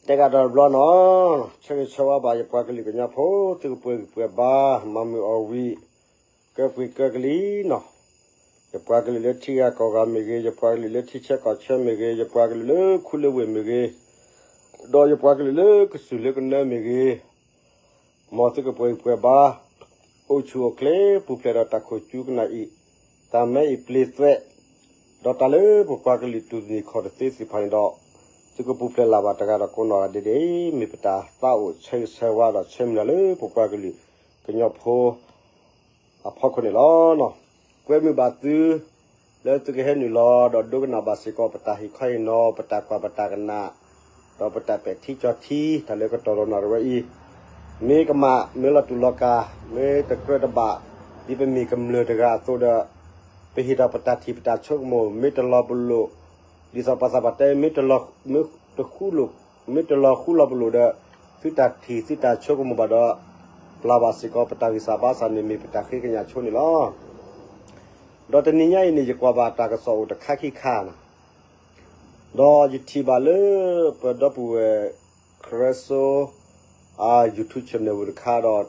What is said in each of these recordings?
တဲကဒီးတဘျီနီၤ, ဆၢဂ့ၤဆၢဝါဘၣ်ယပှၤကလုာ်ကညီဖိ, သုကပှဲၤဂံၢ်ပှဲၤဘါ, မၤမုာ်အီၣ်ဝံၤ, ကၢပှ့ၤကၢကလံၤနီၤ. ယပှၤကလုာ်လၢထံဂၤကီၢ်ဂၤမ့ၢ်ဂ့ၤ, ယပှၤကလုာ်လၢထံဆၢကီၢ်ဆၢမ့ၢ်ဂ့ၤ, ယပှၤကလုာ်လၢခူလၢဝ့ၢ်မ့ၢ်ဂ့ၤ, ဒီးယပှၤကလုာ်လၢကစၢၢ်လၢကနၢမ့ၢ်ဂ့ၤ, မ်သုကပှဲၤဂံၢ်ပှဲၤဘါ, အိၣ်ဆူၣ်အိၣ်ချ့ ပူၤဖျဲးဒီးတၢ်ခိၣ်ကၠူကနၣ်အံၤ, တၢ်မဲအံၤပျ့ၤသွဲး, ဒီးတၢ်လၢပပှၤကလုာ်တူၢ်တန့ၢ်ခီၣ်တသ့သ့ၣ်တဖၣ်န့ၣ်ဒီး, သုကပူၤဖျဲးလၢ်ဘၣ်တဂၤဒီးကိးနီၢ်ဂၤဒဲးဒဲး, မ့ၢ်ပတၢ်သးအိၣ်ဆၢဂ့ၤဆၢဝါဒီးဆၢမုၢ်လၢ်လၢပပှၤကလုာ်ကညီဖိ အဖီခိၣ်န့ၣ်လီၤ. ကွဲမုာ်ဘၣ်သု လၢသုကဟဲနုာ်လီၤ ဒီးဒိကနၣ်ဘၣ်စ့ၢ်ကီးပတၢ်ဟ့ၣ်ခီဟ့ၣ်နီၤ, ပတၢ်ကွၢ်ပတၢ်ကနၣ်, ဒီးပတၢ်ပဲာ်ထံကၠီထံ တၢ်လၢကတီၢ်ဒီးနီၢ်တဝဲအံၤ, မ့ၢ်ကမၣ် မ့ၢ်လီၤတူာ်လီၤကာ်, မ့ၢ်တကြၢးတဘၣ်, ဒ်ပမ့ၢ်ကမျၢၢ်တဂၤအသိးဒီး, ပဟ့ၣ်ထီၣ်ပတၢ်ထံၣ်ပတၢ်ဆိကမိၣ် မ့ၢ်တလီၤပလိာ်, ဒ်သိးပှၤသးပှၢ်တဲ မ့ၢ်တဃူလိာ်, မ့ၢ်တလီၤဃူလီၤပလိာ်ဒီး, သုတၢ်ထံၣ်သုတၢ်ဆိကမိၣ်ဘၣ်ဒီး, ပျၢ်ဘၣ်စ့ၢ်ကီးပတၢ်ဂံၢ်စၢ်ဘါစၢ်န့ၣ် မ့ၢ်ပတၢ်ဃ့ကညးဆိန့ၣ်လီၤ. ဒီးတနံၤညါအံၤန့ၣ် ယကွၢ်ဘၣ်တၢ်ကစီၣ်အိၣ်တခါခံခါနီၤ, ဒီးယထံၣ်ဘၣ်လၢ ပဒီပုၢ်ဝဲၢ် ခရၢစိ အ YouTube channel ဝဲတခါဒီး,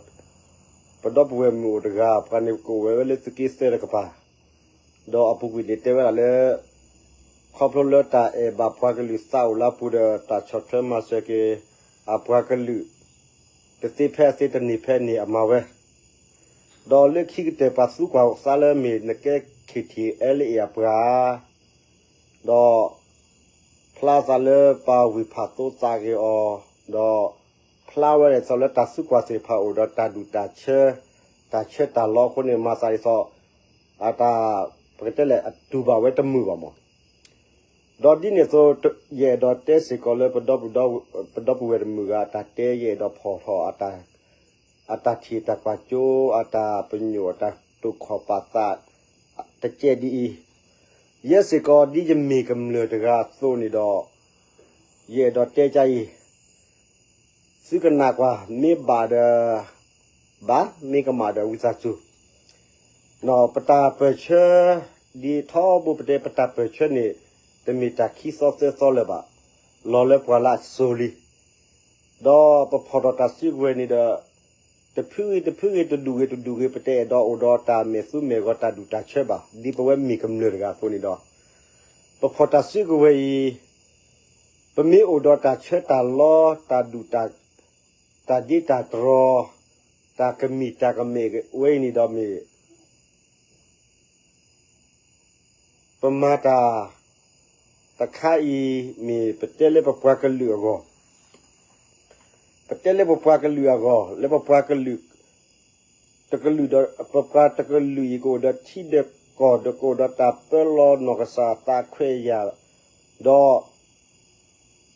ပဒီပုၢ်ဝဲၢ်မုၣ်အိၣ်တဂၤ ပှၤန့ၣ်ကအိၣ်ဝဲလၢသုးက့သၢတကပၤ, ဒီးအပူၤကွံာ်န့ၣ်တဲဝဲဒၣ်လၢ ခီဖျိလၢတၢ်အဲၣ်ဘၣ်ပှၤကလုာ်သးအိၣ်လၢအပူၤဒီး တၢ်ဆီၣ်ထွဲမၤစၢၤက့ၤ အပှၤကလုာ် တသ့ဖဲအသ့တန့ၢ်ဖဲန့ၣ်အမၤဝဲ, ဒီးလၢခံကတၢၢ်ပှၤသူကွၢ်သးလၢမ့ၢ်နကဲ ခ့ထံၣ် အဲလ်အ့ၣ် အပှၤ, ဒီး ဖျါသးလၢပှၤဝံၢ်ဖးသိသးဂ့ၤအီၤ, ဒီး ဖျါဝဲဒၣ်သိးလၢတၢ်သူကွၢ်သ့ၣ်တဖၣ်အိၣ်ဒီးတၢ်ဒူၣ်တၢ်ဆၢ, တၢ်ဆၢတၢ်လီအဃိန့ၣ် မၤသးဒ်သိး အတၢ် ပကတဲလဲၣ် အတူၢ်ဘၣ်ဝဲတမုာ်ဘၣ်မး. ဒီးဒ်န့ၣ်အသိး ယအဲၣ်ဒိးတဲစ့ၢ်ကီးလၢ ပဒီပုၢ်ဝဲၢ်တမုၢ်ဂၤအတၢ်တဲ ယအဲၣ်ဒိးဖီၣ်ထီၣ် အတၢ်ထံၣ်တၢ်ကွၢ်စိ အတၢ်ပညိၣ် အတၢ်တိာ်ခီၣ်ပာ်သး တကဲဒ်အံၤ, ယဲစ့ၢ်ကီးဒ်ယမ့ၢ်ကမျၢၢ်တဂၤအသိးန့ၣ်ဒီး, ယအဲၣ်ဒိးတဲကအံၤ, သုကနၣ်ကွၢ် မ့ၢ်ဘၣ်ဒီး ဘၣ်, မ့ၢ်ကမၣ်ဒီးဝံသးစူၤ ပတၢ်ပၢၢ်ဆၢ, ဒ်ထီဘိပတဲပတၢ်ပၢၢ်ဆၢန့ၣ် တမ့ၢ်တၢ်ခံသီသၢသီလၢၤဘၣ်, လီၤလၢပှၤလၢအစိၤလံ. ဒီးပဖီၣ်ထီၣ်တၢ်စုကဝဲၤန့ၣ်ဒီး, တဖုဂ့ၤတဖုဂ့ၤ တဒူၣ်ဂ့ၤတဒူၣ်ဂ့ၤ ပတအဲၣ်ဒိးအိၣ်ဒီးတၢ်မဲာ်သူမဲာ်ဂီၤ တၢ်ဒူၣ်တၢ်ဆၢဘၣ်. ဒ်ပဝဲမ့ၢ်ကမျၢၢ်တဂၤအသိးန့ၣ်ဒီး, ပဖီၣ်တၢ်စုကဝဲၤအံၤ, ပမ့ၢ်အိၣ်ဒီးတၢ်ဆၢတၢ်လီ တၢ်ဒူၣ် တၢ်ဒ့တၢ်တြီၤ, တၢ်ကမံၣ်တၢ်ကမဲာ်ဝဲအံၤန့ၣ်ဒီးမ့ၢ် ပမၤတၢ်တခါအံၤ မ့ၢ်ပတဲလၢပပှၤကလုာ်အဂီၢ်, ပတဲလၢပပှၤကလုာ်အဂီၢ်, လၢပပှၤကလုာ်, တကလုာ်ဒီး ပပှၤတကလုာ်အံၤ ကအိၣ်ဒီးထံဒီးကီၢ်ဒီး ကအိၣ်ဒီးတၢ်ပၢလီၤနီၢ်ကစၢ်သးခွဲးယာ်, ဒီး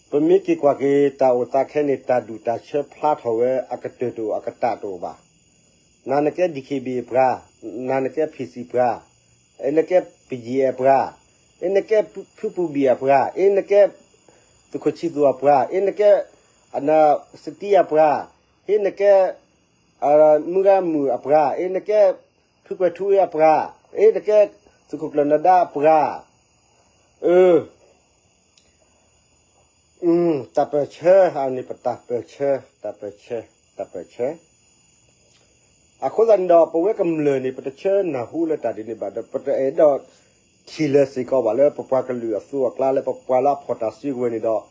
ပမ့ၢ်က့ၤကွၢ်က့ၤ တၢ်အိၣ်သးခဲအံၤန့ၣ် တၢ်ဒူၣ်တၢ်ဆၢဖျါထီၣ်ဝဲ အကတၢၢ်တအိၣ် အကတၢၢ်တအိၣ်ဘၣ်. နၤနကဲ DKBA ပှၤ, နၤနကဲ PC ပှၤ, အ့ နကဲ ပယံာ်အဲၣ်ပှၤ, အ့ နကဲ ဖုပူၤဘံၣ်အပှၤ, အ့ နကဲ သုးခိၣ်ဆံသူၣ်အပှၤ, အ့ နကဲ စတံအပှၤ, အ့ နကဲ မုၢ်ဂၤမုၣ်အပှၤ, အ့ နကဲ ဖုကွဲးထူဝ့အပှၤ, အ့ နကဲ သုးခိၣ်ကျၢၢ်နဒါအပှၤ, အၢ တၢ်ပၢၢ်ဆၢ, အန့ၣ်ပတၢ်ပၢၢ်ဆၢ, တၢ်ပၢၢ်ဆၢ, တၢ်ပၢၢ်ဆၢ. အဃိသတးန့ၣ်ဒီး ပဝဲကမျၢၢ်န့ၣ် ပတဆၢနၢ်ဟူလၢတၢ်ဒ်န့ၣ်ဘၣ်ဒီး ပတအဲၣ်ဒိးထံၣ်လၢၤစ့ၢ်ကီးဘၣ်လၢပပှၤကလုာ်အသိးအကျါ လၢပပှၤလၢအဖီၣ်တၢ်စုကဝဲၤန့ၣ်ဒီး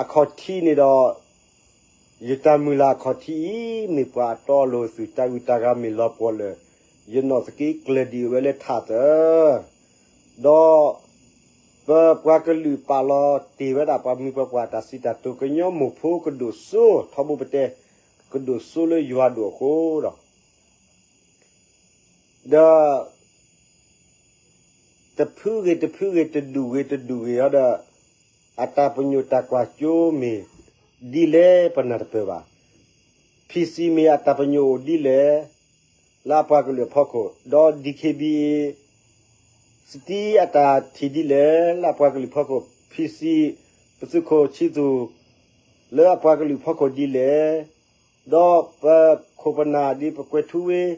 အခီၣ်ထံးန့ၣ်ဒီး ယတၢ်မုၢ်လၢ်အခီၣ်ထံးအံၤ မ့ၢ်ပှၤအတီအလိၤသုး တၢ်ဂုၤတၢ်ဂၤမ့ၢ်လီၤပှီၢ်လၢာ်, ယနီၢ်သက့ကျၢၤဒံးဝဲလၢထးသၢ, ဒီး ပပှၤကလုာ်ပာ်လီၤတ့ၢ်ဝဲဒၣ်ပှၤမုၢ်ပှၤပှၢ်တၢ်စံးတၢ်ကတိၤ ကညီမိၢ်ဖိကဒိၣ်စိ ထီဘိပတဲ ကဒိၣ်စိလၢယွၤဒိၣ်အဃိဒီး ဒီး တဖုဂ့ၤတဖုဂ့ၤ တဒူၣ်ဂ့ၤတဒူၣ်ဂ့ၤဒီး အတၢ်ပညိၣ်တၢ်ကွၢ်စိမ့ၢ်ဒ်လဲၣ်ပနၢ်တပၢၢ်ဘၣ်. PC မ့ၢ်အတၢ်ပညိၣ်အိၣ်ဒ်လဲၣ် လၢအပှၤကလုာ်အဖီခိၣ်, ဒီး DKBA စတံအတၢ်ထံၣ်ဒ်လဲၣ် လၢအပှၤကလုာ်ဖီခိၣ်, PC ပသုးခိၣ်ဆံသူၣ် လၢအပှၤကလုာ်ဖီခိၣ်ဒ်လဲၣ်, ဒီးပခိၣ်ပနၢ်ဒ်ပကွဲးထူဝ့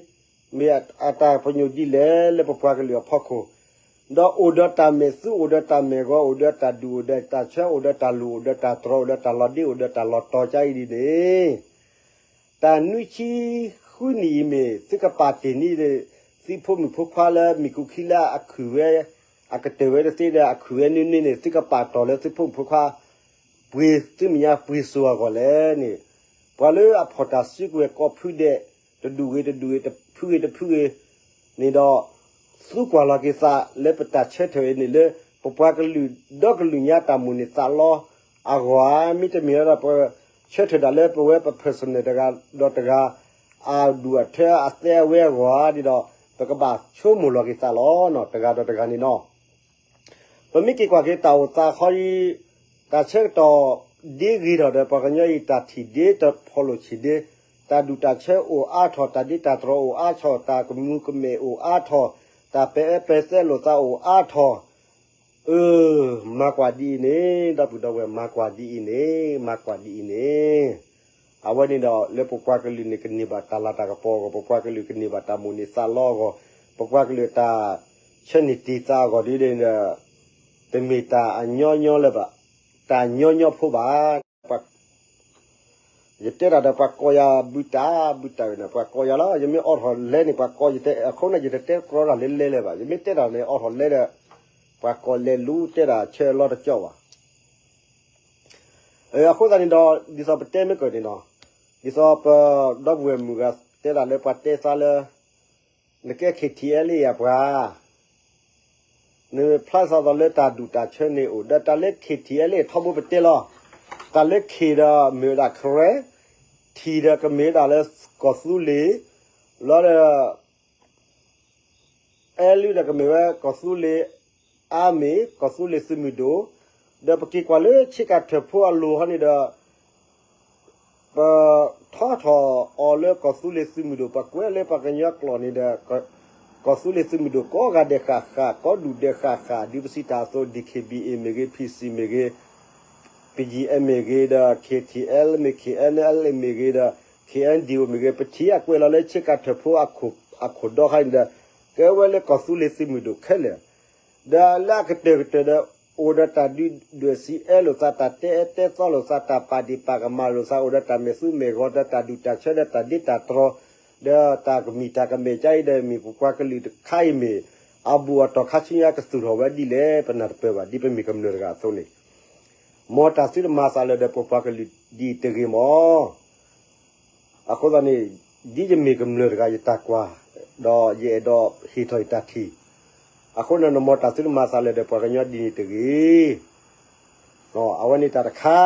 မ့ၢ်အတၢ်ပညိၣ်ဒ်လဲၣ် လၢပပှၤကလုာ်အဖီခိၣ် ဒီးအိၣ်ဒီးတၢ်မဲာ်သူ အိၣ်ဒီးတၢ်မဲာ်ဂီၤ အိၣ်ဒီးတၢ်ဒူၣ် အိၣ်ဒီးတၢ်ဆၢ အိၣ်ဒီးတၢ်လူၢ် အိၣ်ဒီးတၢ်တြီ အိၣ်ဒီးတၢ်လီၤဒ့ အိၣ်ဒီးတၢ်လီၤတီၤ ကါအံၤဒ်န့ၣ် တၢ်နွံဆံဃုနံၣ်အံၤမ့ၢ် သုကပာ်တ့ၢ်န့ၢ် သုဖိမုၣ်ဖိခွါလၢမ့ၢ်ကူခံလၢအခုၣ်ဝဲ အကတၢၢ်ဝဲတသ့ဒီး အခုၣ်ဝဲနွံနွံန့ၣ် သုကပာ်တီၢ်လၢသုဖိမုၣ်ဖိခွါ ပှ့ၤသုမဲာ်ညါပှ့ၤစိၤအဂီၢ်လဲၣ်န့ၣ်, ပှၤလၢအဖီၣ်တၢ်စုကဝဲၤကိးဖုဒဲး တဒူၣ်ဂ့ၤတဒူၣ်ဂ့ၤ တဖုဂ့ၤတဖုဂ့ၤန့ၣ်ဒီး သူကွၢ်လီၤက့ၤသးလၢပတၢ်ဆၢထၢၣ်အံၤန့ၣ်လၢ ပပှၤကလုာ်ဒီကလုာ်ညါတၢ်မိၣ်န့ၢ်သးလီအဂီၢ်ဧါ, မ့တမ့ၢ်ဝဲဒၣ်ပဆၢထၢၣ်ဒၣ်လၢပဝဲပ personal တဂၤဒီးတဂၤ အဒူၣ်အထၢအသဲအဝဲအဂီၢ်ဧါန့ၣ်ဒီး ပကဘၣ်ဆိကမိၣ်လီၤက့ၤသးလီၤ တဂၤဒီးတဂၤန့ၣ်နီၤ. ပမ့ၢ်က့ၤကွၢ်က့ၤတၢ်အိၣ်သးခီအံၤ တၢ်ဆၢကတီၢ်ဒ့ဂ့ၤထီၣ်ဒီး ပှၤကညီအံၤတၢ်ထံၣ်ဒ့တဖီၣ်လိာ်ဆံးဒ့, တၢ်ဒူၣ်တၢ်ဆၢအိၣ်အါထီၣ်, တၢ်ဒ့တၢ်တြီအိၣ်အါထီၣ်, တၢ်ကမူကမဲာ်အိၣ်အါထီၣ်, တၢ်ပဲာ်အၢပဲာ်သဲလိာ်သးအိၣ်အါထီၣ်, အၢ မၤကွၢ်ဒ်အံၤန့ၣ် ဒီပုၢ်ဒီဝဲၢ် မၤကွၢ်ဒ်အံၤန့ၣ် မၤကွၢ်ဒ်အံၤန့ၣ် အဝဲန့ၣ်ဒီး လၢပပှၤကလုာ်န့ၣ် ကန့ၢ်ဘၣ်တၢ်လၤတၢ်ကပီၤအဂီၢ်, ပပှၤကလုာ်ကန့ၢ်ဘၣ်တၢ်မိၣ်န့ၢ်သးလီအဂီၢ်, ပပှၤကလုာ်တၢ်ဆၢန့ၢ်တ့ၢ်သးအဂီၢ်ဒ်န့ၣ်ဒီး တမ့ၢ်တၢ်အညီညီလၢၤဘၣ်, တၢ်ညီညီဖိဘၣ်. ယတဲတၢ်ဒီးပှၤကိးယၤဘုတၢ်, ဘုတၢ်န့ၣ် ပှၤကိးယၤလီၤ. ယမ့ၢ်အိးထီၣ်လဲန့ၣ် ပှၤကိးယတဲ, အဃိန့ၣ် ယတတဲကြီတၢ်လဲလဲလၢၤဘၣ်. ယမ့ၢ်တဲတၢ်န့ၣ် အိးထီၣ်လဲဒီး ပှၤကိးလဲလူၤ တဲတၢ်ဆၢအလီတကၠီဘၣ်. အဃိသတးန့ၣ်ဒီး ဒ်သိးပတဲမ့ၢ်ကၢၢ်န့ၣ်နီၤ, ဒ်သိးပဒီပုၢ်ဝဲၢ်မုၣ်ဂၤတဲတၢ်လၢပှၤတဲသးလၢ နကဲ KTLA အပှၤ, နဖျါသးသိးလၢတၢ်ဒူၣ်တၢ်ဆၢန့ၣ်အိၣ်, ဒီးတၢ်လၢ KTLA ထီဘိပတဲလီၤ. တၢ်လၢ K ဒီးမ့ၢ်ဝဲဒၣ် Karen, T ဒီးကမ့ၢ်ဝဲဒၣ်လၢကီၢ်သူလ့ၤ, လီၤဒီး L ဒီးကမ့ၢ်ဝဲကီၢ်သူလ့ၤ Army, ကီၢ်သူလ့ၤသုးမုၢ်ဒိၣ်, ဒီးပက့ၤကွၢ်လၢဆ့ကၤထၢၣ်ဖိအလိၤဟီန့ၣ်ဒီး ပထီထီၣ်အီၤလၢကီၢ်သူလ့ၤသုးမုၢ်ဒိၣ်, ပကွဲးလၢပှၤကညီကျိာ်န့ၣ်ဒီး ကီၢ်သူလ့ၤသုးမုၢ်ဒိၣ်ကိးဂၤဒဲးဃၣ်ဃၣ်, ကိးဒူၣ်ဒဲးဃၣ်ဃၣ်, ဒ်ပစံးတၢ်အသိး D K B A မ့ၢ်ဂ့ၤ, P C မ့ၢ်ဂ့ၤ, P G M မ့ၢ်ဂ့ၤဒီး K T L မ့ၢ် K N L A မ့ၢ်ဂ့ၤဒီး K N D O မ့ၢ်ဂ့ၤ, ပထံၣ်အကွဲးလီၤလၢဆ့ကၤထၢၣ်ဖိအခိၣ်ဒီဃါန့ၣ်ဒီး ကဲဝဲလၢကီၢ်သူလ့ၤသုးမုၢ်ဒိၣ်ခဲလၢာ် ဒီးလၢအကတၢၢ်ကတၢၢ်ဒီး အိၣ်ဒီးတၢ်ဒုးဒွဲၣ်စံးအဲၣ်လိာ်သး, တၢ်တဲအၢတဲသီလိာ်သး, တၢ်ပာ်ဒ့ၣ်ပာ်ကမၣ်လိာ်သး, အိၣ်ဒီးတၢ်မဲာ်သူမဲာ်ဂီၤ, ဒီးတၢ်ဒူၣ်တၢ်ဆၢ, ဒီးတၢ်ဒ့တၢ်တြီ, ဒီးတၢ်ကမံၣ်တၢ်ကမဲာ်ကါအံၤဒီး မ့ၢ်ပပှၤကလုာ်တခါအံၤမ့ၢ် အဘူၣ်အတီၢ်ခါဆူညါကသူၣ်ထီၣ်ဝဲဒ်လဲၣ် ပနၢ်တပၢၢ်ဘၣ်, ဒ်ပမ့ၢ်ကမျၢၢ်တဂၤအသိးန့ၣ် မ်တၢ်သုတမၤသးလၢၤဒီးပပှၤကလုာ်ဒ်အံၤတဂ့ၤမၢ်. အဃိသတးန့ၣ် ဒ်ယမ့ၢ်ကမျၢၢ်တဂၤယတၢ်ကွၢ်, ဒီးယအဲၣ်ဒိးဟ့ၣ်ထီၣ်ယတၢ်ထံၣ်, အဃိန့ၣ် နမ်တၢ်သုတမၤသးလၢၤဒီးပှၤကညီဒ်န့ၣ်တဂ့ၤ. အဝဲန့ၣ်တၢ်တခါ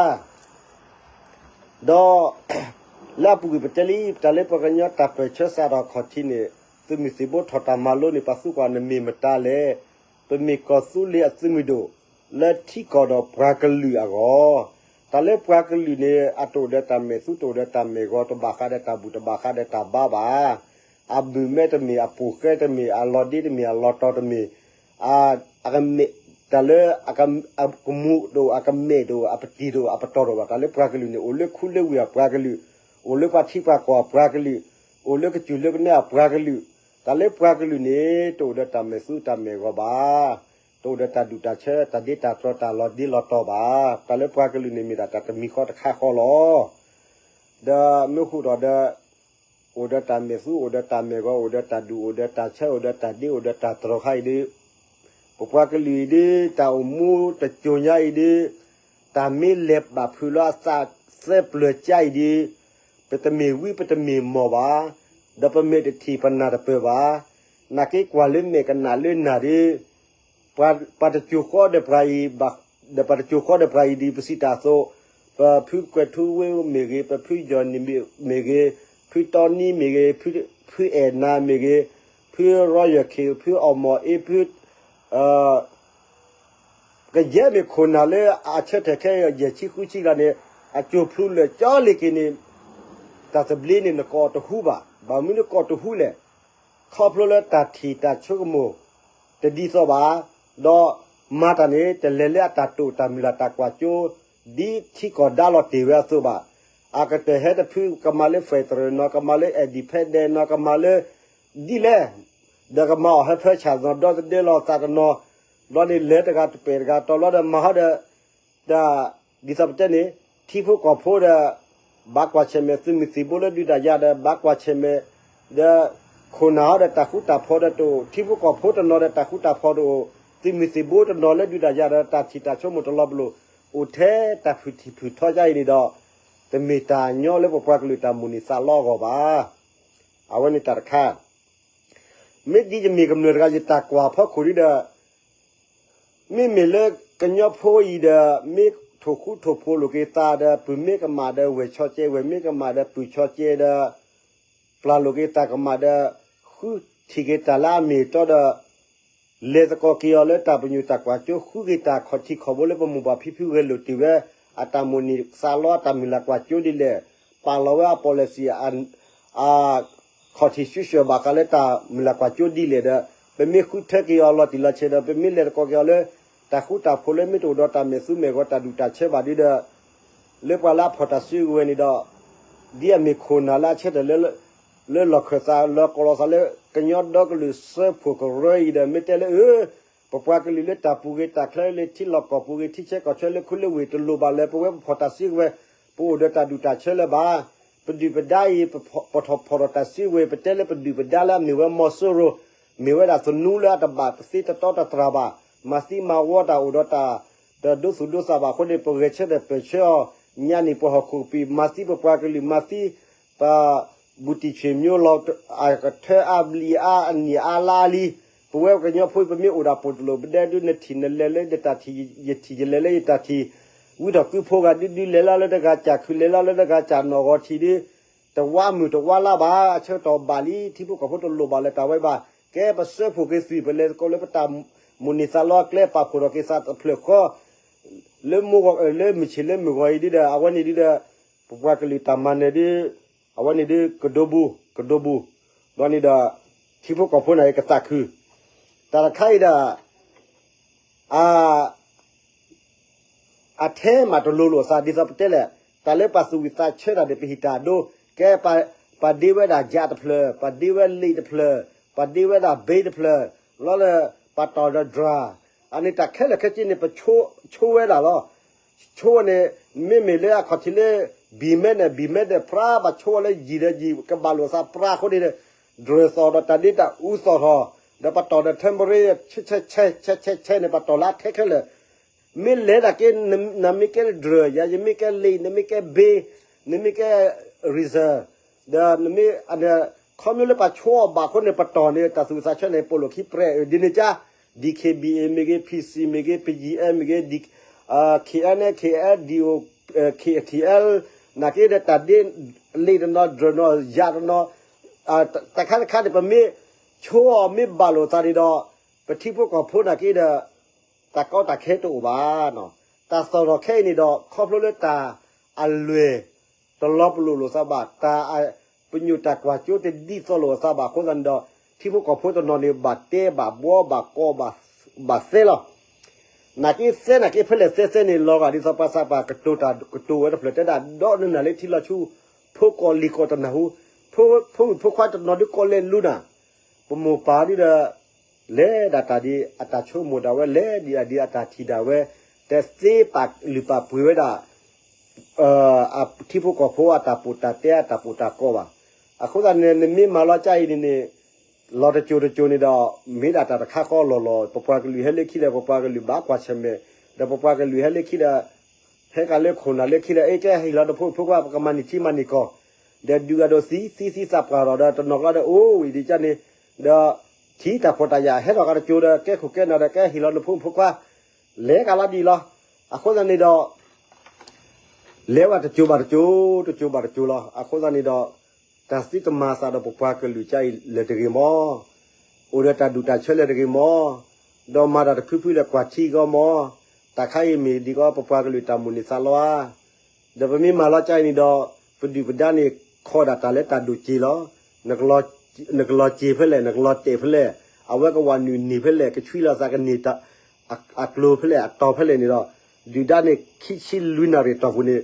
ဒီး လၢအပူၤကွံာ်ပတဲလံ တၢ်လၢပှၤကညီတၢ်ပၢၢ်ဆၢစးထီၣ်ခီၣ်ထံးန့ၣ် သုးမုၢ်သံၣ်ဘိထီၣ်တၢ်မၤလိန့ၣ် ပှၤသူကွၢ်နမ့ၢ်မတၤလဲၣ်, ပမ့ၢ်ကီၢ်သူလ့ၤအသုးမုၢ်ဒိၣ် လၢထံကီၢ်ဒီးပှၤကလုာ်အဂီၢ်, တၢ်လၢပှၤကလုာ်န့ၣ် အတအိၣ်ဒီးတၢ်မဲာ်သူ တအိၣ်ဒီးတၢ်မဲာ်ဂီၤ တဘၣ်ဃးဒီးတၢ်ဘူၣ်တဘၣ်ဃးဒီးတၢ်ဘါဘၣ်. အမုၢ်မဲတမ့ၢ် အပိာ်ဃဲတမ့ၢ် အလီၤဒ့တမ့ၢ် အလီၤတီၤတမ့ၢ် အကမဲာ် တၢ်လၢ အကမူၤတအိၣ် အကမဲာ်တအိၣ် အပတံၢ်တအိၣ် အပတီၢ်တအိၣ်ဘၣ်. တၢ်လၢပှၤကလုာ်န့ၣ် အိၣ်လၢခူလၢဝ့ၢ်အပှၤကလုာ်, အိၣ်လၢပှၤထံပှၤကီၢ်အပှၤကလုာ်, အိၣ်လၢကစၢၢ်လၢကနဲအပှၤကလုာ်, တၢ်လၢပှၤကလုာ်န့ၣ် တအိၣ်ဒီးတၢ်မဲာ်သူတၢ်မဲာ်ဂီၤဘၣ်, တအိၣ်ဒီးတၢ်ဒူၣ်တၢ်ဆၢ တၢ်ဒ့တၢ်တြီ တၢ်လီၤဒ့လီၤတီၤဘၣ်. တၢ်လၢပှၤကလုာ်န့ၣ် မ့ၢ်ဒၣ်တၢ်တမံၤဃီတခါဃီလီၤ. ဒီးမ့ၢ်ဃုာ်ဒီးဒီး အိၣ်ဒီးတၢ်မဲာ်သူ အိၣ်ဒီးတၢ်မဲာ်ဂီၤ အိၣ်ဒီးတၢ်ဒူၣ် အိၣ်ဒီးတၢ်ဆၢ အိၣ်ဒီးတၢ်ဒ့ အိၣ်ဒီးတၢ်တြီခါအံၤဒီး ပပှၤကလုာ်အံၤဒီး တၢ်အိၣ်မူတစိၤညါအံၤဒီး တၢ်မ့ၢ်လဲၤဘၣ်ဖုးလၢအသးသၢပျၢၤကါအံၤဒီး ပတမ့ၢ်ဝံပတမ့ၢ်မီၢ်ဘၣ်, ဒီးပမဲာ်တထံၣ်ပနၢ်တပၢၢ်ဘၣ်. နာ်က့ကွၢ်လၢမဲာ်ကနၣ်လၢနၢ်ဒီး ပှၤတစိၤဃီဒီးပှၤအံၤ ဒီးပှၤတစိၤဃီဒီးပှၤအံၤဒ်ပစံးတၢ်အသိး, ပဖုကွဲးထူဝ့မ့ၢ်ဂ့ၤ, ပဖုယီၢ်နံၣ်မ့ၢ်ဂ့ၤ, ဖုတီနံမ့ၢ်ဂ့ၤ, ဖုအဲၣ်နၤမ့ၢ်ဂ့ၤ, ဖုရီယၢ်ခ့ၣ်, ဖုအီၣ်မီၢ်အ့, ဖု ကယဲၢ်မ့ၢ်ခိၣ်နၢ်လၢအဆၢထၢၣ်ခဲအံၤ ယဲၢ်ဆံဃုဆံဂၤန့ၣ် အစိၤဖျူလၢာ်ကၠီလ့ၤက့ၤန့ၣ် တၢ်သဘျ့န့ၣ် နကိးတဟူဘၣ်. ဘၣ်မနုၤနကိးတဟူလဲၣ်. ခီဖျိလၢတၢ်ထံၣ်တၢ်ဆိကမိၣ် တဒ်သိးဘၣ်, ဒီးမၤတၢ်န့ၣ် တလဲၤလၢအတၢ်တိာ်တၢ်မုၢ်လၢ်တၢ်ကွၢ်စိ ဒ်ထံကီၢ်ဒါလီၤတ့ၢ်ဝဲအသိးဘၣ်. အကတၢၢ်ဟဲတဖု ကမၤလၢ federal နီၤ, ကမၤလၢ independent နီၤ, ကမၤလၢ ဒ်လဲၣ်, ဒီးကမၤအီၤဟၢဖၢဆၣ်နီၤ, ဒီသဒၢလီၤသးတနီၤ, ဘျီန့ၣ်လဲၤတဂၤတပဲာ်တဂၤတီၤဘျီဒီးမၤဟီဒီး တၢ်ဒ်သိးပတဲန့ၣ် ထံဖိကီၢ်ဖိဒီး ဘၣ်ကွၢ်ဆၢၣ်မဲာ်သုးမုၢ်သံၣ်ဘိလၢဒုးတၢ်ယၤဒီး ဘၣ်ကွၢ်ဆၢၣ်မဲာ် ဒီး ခိၣ်နၢ်ဟီဒီးတၢ်ဃူတၢ်ဖိးဒီးတအိၣ် ထံဖိကီၢ်ဖိတနီၤဒီးတၢ်ဃူတၢ်ဖိးတအိၣ် သုးမုၢ်သံၣ်ဘိတနီၤလၢဒုးတၢ်ယၤဒီး တၢ်ထံၣ်တၢ်ဆိကမိၣ်တလီၤပလိာ် အိၣ်ထဲတၢ်ဖုၣ်ထံၣ်ဖုၣ်ထီယါအံၤန့ၣ်ဒီး တမ့ၢ်တၢ်ညီလၢပပှၤကလုာ်တၢ်မိၣ်န့ၢ်သးလီအဂီၢ်ဘၣ်. အဝဲန့ၣ်တၢ်တခါ မ့ၢ်ဒ်ယမ့ၢ်ကမျၢၢ်တဂၤ ယတၢ်ကွၢ်ဖီခိၣ်ဒ်ဒီး မ့မ့ၢ်လၢကညီဖိအံၤဒီး မ့ၢ်ထိၣ်ဃူထိၣ်ဖိးလိာ်က့ၤသးဒီး ပုၢ်မ့ၢ်ကမၣ်ဒီးဝဲၢ်ဆီကဲ ဝဲၢ်မ့ၢ်ကမၣ်ဒီးပုၢ်ဆီကဲဒီး ပျၢ်လိာ်က့ၤသးကမၣ်ဒီး ဃုထံၣ်က့ၤတၢ်လၢအမ့ၢ်အတီဒီး လဲၤသကိးက့ၤအီၤလၢတၢ်ပညိၣ်တၢ်ကွၢ်စိ ဃုက့ၤတၢ်ခီၣ်ထံးခီၣ်ဘိလၢပမိၢ်ပၢ်ဖံဖုဂဲၤလိာ်တ့ၢ်ဝဲ အတၢ်မိၣ်န့ၢ်သးလီအတၢ်မုၢ်လၢ်ကွၢ်စိဒ်လဲၣ်, ပာ်လီၤဝဲအ policy အခီၣ်ထံးဆူၣ်ဆှၢဘၣ်ဃးလၢတၢ်မုၢ်လၢ်ကွၢ်စိဒ်လဲၣ်ဒီး ပမ့ၢ်ဃုထၢက့ၤအီၤလီၤတံၢ်လီၤဆဲးဒီး ပမ့ၢ်လဲၤသကိးက့ၤအီၤလၢ တၢ်ဃူတၢ်ဖိးလၢမ့ၢ်တအိၣ်ဒီးတၢ်မဲာ်သူမဲာ်ဂီၤတၢ်ဒူၣ်တၢ်ဆၢဘၣ်ဒ်ဒီး လၢပှၤလၢအဖီၣ်တၢ်စုကဝဲၤန့ၣ်ဒီး ဒ်အမ့ၢ်ခိၣ်နၢ်လၢအဆၢထၢၣ်လၢ လၢလီၢ်ခၢၣ်သးလၢကိးလီၤသးလၢ ကညီဒီကလုာ်စၢဖှိၣ်ကရၢအံၤဒီး မ့ၢ်တဲလၢအၢ ပပှၤကလုာ်လၢတၢ်ပူၤဂ့ၤတၢ်ချၢလၢထံလီၢ်ကီၢ်ပူၤဂ့ၤ ထံဆၢကီၢ်ဆၢလၢခူလၢဝ့ၢ်တလိၣ်ဘၣ်လၢ ပဝဲပဖီၣ်တၢ်စုကဝဲၤ ပအိၣ်ဒီးတၢ်ဒူၣ်တၢ်ဆၢလၢၤဘၣ်. ပဒုၣ်ပဒါအံၤ ပထီၣ်ဖီၣ်ထီၣ်တၢ်စုကဝဲၤ ပတဲလၢပဒုၣ်ပဒါလၢအမ့ၢ်ဝဲမီၤစိရိၤ မ့ၢ်ဝဲဒၣ်သနူလၢအတဘၣ်ပသ့တတီတတြၢ်ဘၣ်, မၤသံမၤဝီတၢ်အိၣ်ဒီးတၢ် တဒိသူၣ်ဒိသးဘၣ်အဃိန့ၣ် ပဂဲၤဆၢထၢၣ်ပၢၢ်ဆၢအီၤ, ညါန့ၣ်ပှၤဟီၣ်ခိၣ်ကပံာ် မၤသံပပှၤကလုာ် မၤသံ ပ ဘူၣ်တံၢ်ဆွေမျိုး လီၤအကထၢအါဘျံးအါအနံၣ်အါလါလံ, ပဝဲပကညီဖိ ပမ့ၢ်အိၣ်ဒၣ်ပိာ်တလိာ် ပဒဲဒုးနထံၣ်နလဲၤလၢနတၢ်ထံၣ် ယထံၣ်ယလဲၤလၢယတၢ်ထံၣ်, ဝံထီၣ်ကုဖိဂၤဒုးဒုး လဲၤလီၤလၢတဂၤစၢ်ခု လဲၤလီၤလၢတဂၤစၢ်နီၣ်ဂီၤထံးဒုး တဝါမုၢ်တဝါလါဘၣ်, အဆၢကတီၢ်ဘၣ်လံ ထံဖိကီၢ်ဖိတလိၣ်ဘၣ်လၢၤတၢ်ဝဲဘၣ်, ကဲပစၢဖှိၣ်က့ၤသုး ပလဲၤသကိးလၢပတၢ်မိၣ်န့ၢ်သးလီအကျဲ ပာ်ဖှိၣ်ထီၣ်က့ၤသးတဖျၢၣ်ဃီ လၢမုၢ်ဂီၢ် လၢမုၢ်ဆ့ၣ်လၢမုၢ်ဂီၤအံၤဒုးဒီး အဝဲန့ၣ်ဒုးဒီး ပပှၤကလုာ်တၢ်မၤနၢၤဒုး အဝဲန့ၣ်ဒုး ကဒိဘူ ကဒိဘူ, ဘျီန့ၣ်ဒီး ထံဖိကီၢ်ဖိန့ၣ်ကသးခု, တၢ်တခါအံၤဒီး အ အထဲမးတလိၤလိာ်အသး ဒ်သိးပတဲလဲၣ်, တၢ်လၢပှၤသူၣ်ဝံၣ်သးဆၢတၢ်ဒီး ပဟံးတၢ်အဒိ, ကဲ ပှၤဒ့ဝဲဒၣ်ယးတဖျၢၣ်, ပှၤဒ့ဝဲလံာ်တဖျၢၣ်, ပှၤဒ့ဝဲဒၣ်ဘ့တဖျၢၣ်, လီၤလၢ ပှၤတီၢ်ဒီး drone, အန့ၣ်တၢ်ခဲလၢာ်ခဲဆ့န့ၣ် ပဆိဝဲဒၣ်လီၤ. ဆိဝဲန့ၣ် မ့မ့ၢ်လၢအခီၣ်ထံးလၢ ဘံၣ်မဲဒီး ဘံၣ်မဲဒီး ပြၢဘၣ်ဆိဝဲလၢယံာ်ဒီးယံာ် ကဘၣ်လိာ်သးပြၢအဃိန့ၣ်ဒီး drone သီၣ်ဒီးတၢ်ဒ့တၢ်အူသီၣ်ထီၣ်, ဒီးပှၤတီၢ်ဒီး tambourine ဆဲးဆဲးဆဲးဆဲးဆဲးန့ၣ် ပှၤတီၢ်လၢအထဲခဲလၢာ်, မ့ၢ်လဲၤဒၣ်က့ နမ့ၢ်ကဲ drone ယၤ ယမ့ၢ်ကဲလံာ် နမ့ၢ်ကဲဘ့ နမ့ၢ်ကဲ razor ဒီးနမ့ၢ် ခီဖျိလၢပှၤဆိအီၤဘၣ်အဃိန့ၣ် ပှၤတီၢ်န့ၣ် တၢ်သူၣ်ဝံၣ်သးဆၢန့ၣ် ပိာ်လိာ်ခံပြဲးအၢ ဒ်န့ၣ်ကါ DKBA မ့ၢ်ဂ့ၤ PC မ့ၢ်ဂ့ၤ BGF မ့ၢ်ဂ့ၤ KNA KNDO KTL နာ်က့ဒီးတၢ်ဒ့လံာ်တနီၤ drone တနီၤ ယၤတနီၤ တၢ်ခါတခါန့ၣ် ပမ့ၢ်ဆိအီၤမ့ၢ်ဘၣ်လိာ်သးန့ၣ်ဒီး ပထံဖိကီၢ်ဖိနာ်က့ဒီး တၢ်ကီတၢ်ခဲတအိၣ်ဘၣ်. တၢ်သီၣ်ထီၣ်ခဲအံၤန့ၣ်ဒီး ခီဖျိလၢတၢ်အလွဲၢ် တလီၤပလိာ်လိာ်သးဘၣ်, တၢ်ပညိၣ်တၢ်ကွၢ်စိတဒ်သိးလိာ်အသးဘၣ်အဃိသတးန့ၣ်ဒီး ထံဖိကီၢ်ဖိတနီၤန့ၣ် ဘၣ်တဲဘၣ်ဘှီဘၣ်ကီဘၣ် ဘၣ်သဲလီၤ. နာ်က့သဲနာ်က့ဖဲလဲၣ်သဲသဲန့ၣ် လီၤဂာ်ဒ်သိးပှၤသးပှၢ်ကတိၤတၢ်ကတိၤဝဲတဖျၢၣ်တဲဒၣ် ဒီးနနၢ်လၢထံလီၤဆူ ဖိကီၢ်လံၤကီၢ်တနၢ်ဟူ, ဖိမုၣ်ဖိခွါတနီၤဒုးကီၢ်လဲၤလူၤနၤ, ပမိၢ်ပၢ်ဒုးဒီး လဲၤဒၣ်တၢ်ဒ်အတၢ်ဆိကမိၣ်ဒၣ်ဝဲ လဲၤဒ်အတၢ်ထံၣ်ဒၣ်ဝဲ, တသ့ပာ်လုၢ်ပာ်ပှ့ၤဝဲဒၣ် ထံဖိကီၢ်ဖိအတၢ်ပီးတၢ်တဲအတၢ်ပီးတၢ်ကီဘၣ်. အဃိသတးန့ၣ် နမ့ၢ်မၤလီၤကါအံၤန့ၣ်န့ၣ် လီၤတစိၤတစိၤန့ၣ်ဒီး မ့ၢ်ဒၣ်တၢ်တခါဃီလီၢ်လီၢ် ပပှၤကလုာ်ဟဲလၢခံဒီး ပပှၤကလုာ်ဘၣ်ကွၢ်ဆၢၣ်မဲာ် ဒီးပပှၤကလုာ်ဟဲလၢခံဒီး ဟဲကၤလၢခိၣ်နၢ်လၢခံဒီး အ့ ကဲဟ့ၣ်လီၤနဖိမုၣ်ဖိခွါ ပကမၤန့ၢ်ထံမၤန့ၢ်ကီၢ်, ဒီးဒုးဂၤဒီးသံ သံသံသးပှၢ်ဒီး ဒီးတနီၤကျါဒီးအိၣ်ဝံၤဒ်ကါန့ၣ်, ဒီးထံၣ်တၢ်ဖှီၣ်တၢ်ယာ် ဟဲထီၣ်ကၤတစိၤဒီး ကဲခိၣ်ကဲနၢ်ဒီး ကဲဟ့ၣ်လီၤနဖိမုၣ်ဖိခွါ လဲၤကၤလီၤဒ်အံၤလီၤ. အဃိသတးန့ၣ်ဒီး လဲၤဝဲတစိၤဘၣ်တစိၤ တစိၤဘၣ်တစိၤလီၤ. အဃိသတးန့ၣ်ဒီး တၢ်သံတမၤသးဒီးပပှၤကလုာ်ကါအံၤလၢၤတဂ့ၤမီၢ်, အိၣ်ဒီးတၢ်ဒူၣ်တၢ်ဆၢလၢၤတဂ့ၤမီၢ်, ဒီးမၤတၢ်တဖုဖုလၢကွၢ်ထံကီမီၢ်, တၢ်ခါအံၤမ့ၢ်ဒ်ကီ ပပှၤကလုာ်တၢ်မိၣ်န့ၢ်သးလီဧါ. ဒီးပမ့ၢ်မၤလီၤကါအံၤန့ၣ်ဒီး ပဒုၣ်ပဒါန့ၣ် ခိးဒၣ်တၢ်လၢတၢ်ဒိၣ်စ့လီၤ. နကလီၤစ့ဖဲလဲၣ် နကလီၤတဲာ်ဖဲလဲၣ်, အဝဲကဝဲနုာ်န့ၢ်ဖဲလဲၣ် ကဆွံလီၤသးကန့ၢ် အကျိၤဖဲလဲၣ် အတီၤဖဲလဲၣ်န့ၣ်ဒီး ဒုၣ်ဒါန့ၣ် ခံဆံလွံၢ်နၣ်ရံၣ်တီၢ်ပူၤန့ၣ်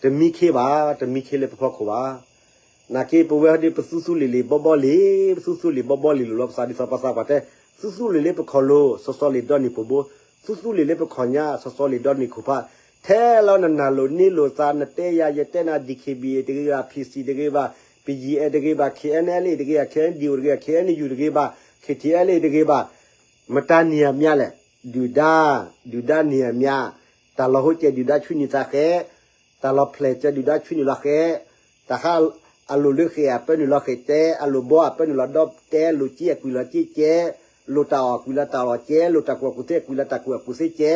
တမံခ့ဘၣ်, တမံခ့လၢပဖီခိၣ်ဘၣ်. နာ်က့ပဝဲဒ်ပသူသူလ့ၤလ့ၤဘီဘီလ့ၤ, ပသူသူလ့ၤဘီဘီလ့ၤလိာ်လီၤပသးဒ်သိးပှၤသးပှၢ်တဲ, သူသူလ့ၤလၢပခီၣ်လိၤ စီၤစီၤလ့ၤဒီနံၣ်ပှိၢ်ဘိ, သူသူလ့ၤလၢပခီၣ်ညါ စီၤစီၤလ့ၤဒီနံၣ်ခိၣ်ဖး, ထဲလီၤနနၢ်လိၤန့ၢ်လိာ်သး နတဲယၤယတဲနၤ DKBA တဂ့ၤဘၣ်, PC တဂ့ၤဘၣ်, BGF တဂ့ၤဘၣ်, KNLA တဂ့ၤဘၣ်, KNDO တဂ့ၤဘၣ်, KNU တဂ့ၤဘၣ်, KTLA တဂ့ၤဘၣ်, မတၤန့ၢ်အမျးလဲၣ်, ဒုၣ်ဒါ, ဒုၣ်ဒါန့ၢ်အမျး, တၢ်လီၤဟိကဲးဒုၣ်ဒါဆူနံၣ်သးဃဲ, တၢ်လီၤဖျဲၣ်ကဲဒုၣ်ဒါဆူနံၣ်လီၤဃဲ, တၢ်ဃါ အလိၤလၢဃဲးအပၢနုာ်လီၤဃဲးတဲ, အလိၤဘီအပၢနုာ်လီၤဒီတဲ, လိၤက့အကွံာ်လီၤက့ကဲ, လိၤတၢ်အီၣ်အကွံာ်လီၤတၢ်အီၣ်ကဲ, လိၤတၢ်ကူၣ်အကူၣ်သ့အကွံာ်လီၤတၢ်ကူၣ်အကူၣ်သ့ကဲ,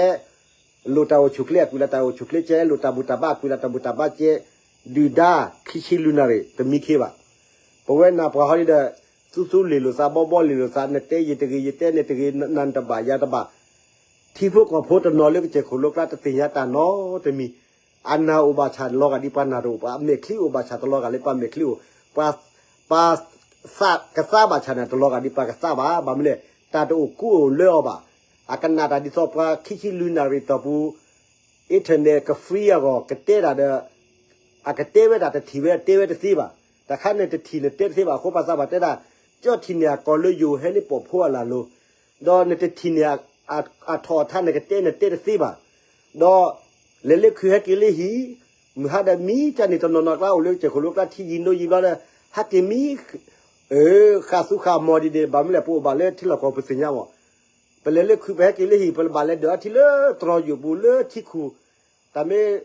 လိၤတၢ်အိၣ်ဆူၣ်ချ့အကွံာ်လီၤတၢ်အိၣ်ဆူၣ်ချ့ကဲ, လိၤတၢ်ဘူၣ်တၢ်ဘါအကွံာ်လီၤတၢ်ဘူၣ်တၢ်ဘါကဲ, ဒုၣ်ဒါခံဆံလွံၢ်နၣ်ရံၣ် တမံခ့ဘၣ်. ပဝဲနၢ်ပှၤဟီဒ်ဒီး သူသူလ့ၤလိာ်သး ဘီဘီလ့ၤလိာ်သး နတဲယၤတဂ့ၤ ယတဲနၤတဂ့ၤ နၤနတဘၣ်ယၤတဘၣ် ထံဖိကီၢ်ဖိတနီၤလၢကစၢၢ်ခိၣ်လိၤကျါ တသ့ၣ်ညါတၢ်နီတမံၤ, အနၢ်အိၣ်ဘၣ်ဆၣ်တလီၤဂာ်ဒ်ပှၤနၢ်တအိၣ်, ပှၤမဲာ်ချံအိၣ်ဘၣ်ဆၣ်တလီၤဂာ်လၢပှၤမဲာ်ချံအိၣ်, ပှၤ ပှၤသးကသါဘၣ်ဆၣ်န့ၣ် တလီၤဂာ်ဒ်ပှၤကသါဘၣ်. ဘၣ်မနုၤလဲၣ်, တၢ်တအိၣ်ကူအိၣ်လၢအီၤဘၣ်. အကနၣ်တၢ်ဒ်သိးပှၤခံဆံလွံၢ်နၣ်ရံၣ်တီၢ်ပူၤ internet က free အဂီၢ် ကတဲတၢ်ဒီး အကတဲဝဲဒၣ်တထံၣ်ဝဲ တဲဝဲတသ့ဘၣ်. တၢ်ခါန့ၣ်တထံၣ်န့ၣ်တဲတသ့ဘၣ်အဃိ ပှၤသးပှၢ်တဲဒၣ် ကၠီထံၣ်န့ၢ်အကီၢ်လၢယိၤဟဲလၢပိာ်ဖိအလၢ်လိၤ, ဒီးနတထံၣ်န့ၢ် အထီၣ်အထါန့ၣ်ကတဲနတဲတသ့ဘၣ်. ဒီးလဲၤလၢခုးဟဲက့ၤလၢဟံၣ်, မုၢ်ဟါဒီးမံကၢ်န့ၣ် တနီၤနီၤကျါအိၣ်လၢကစၢၢ်ခိၣ်လိၤကျါ ထံယံၤနိယံၤဘျီဒီး ဟဲက့ၤမံ ဃၣ်သူဃၣ်မီၤဒ်န့ၣ် ဘၣ်မနုၤလဲၣ် ပအိၣ်ဘၣ်လၢထံလီၢ်ကီၢ်ပသ့ၣ်ညါမး. ပလဲၤလၢခုးပဟဲက့ၤလၢဟံၣ် ပဘၣ်လဲၤဒၢးအထံလၢတြီၤယိာ်ပူၤလၢထံခိၣ်, တၢ်မ့ၢ်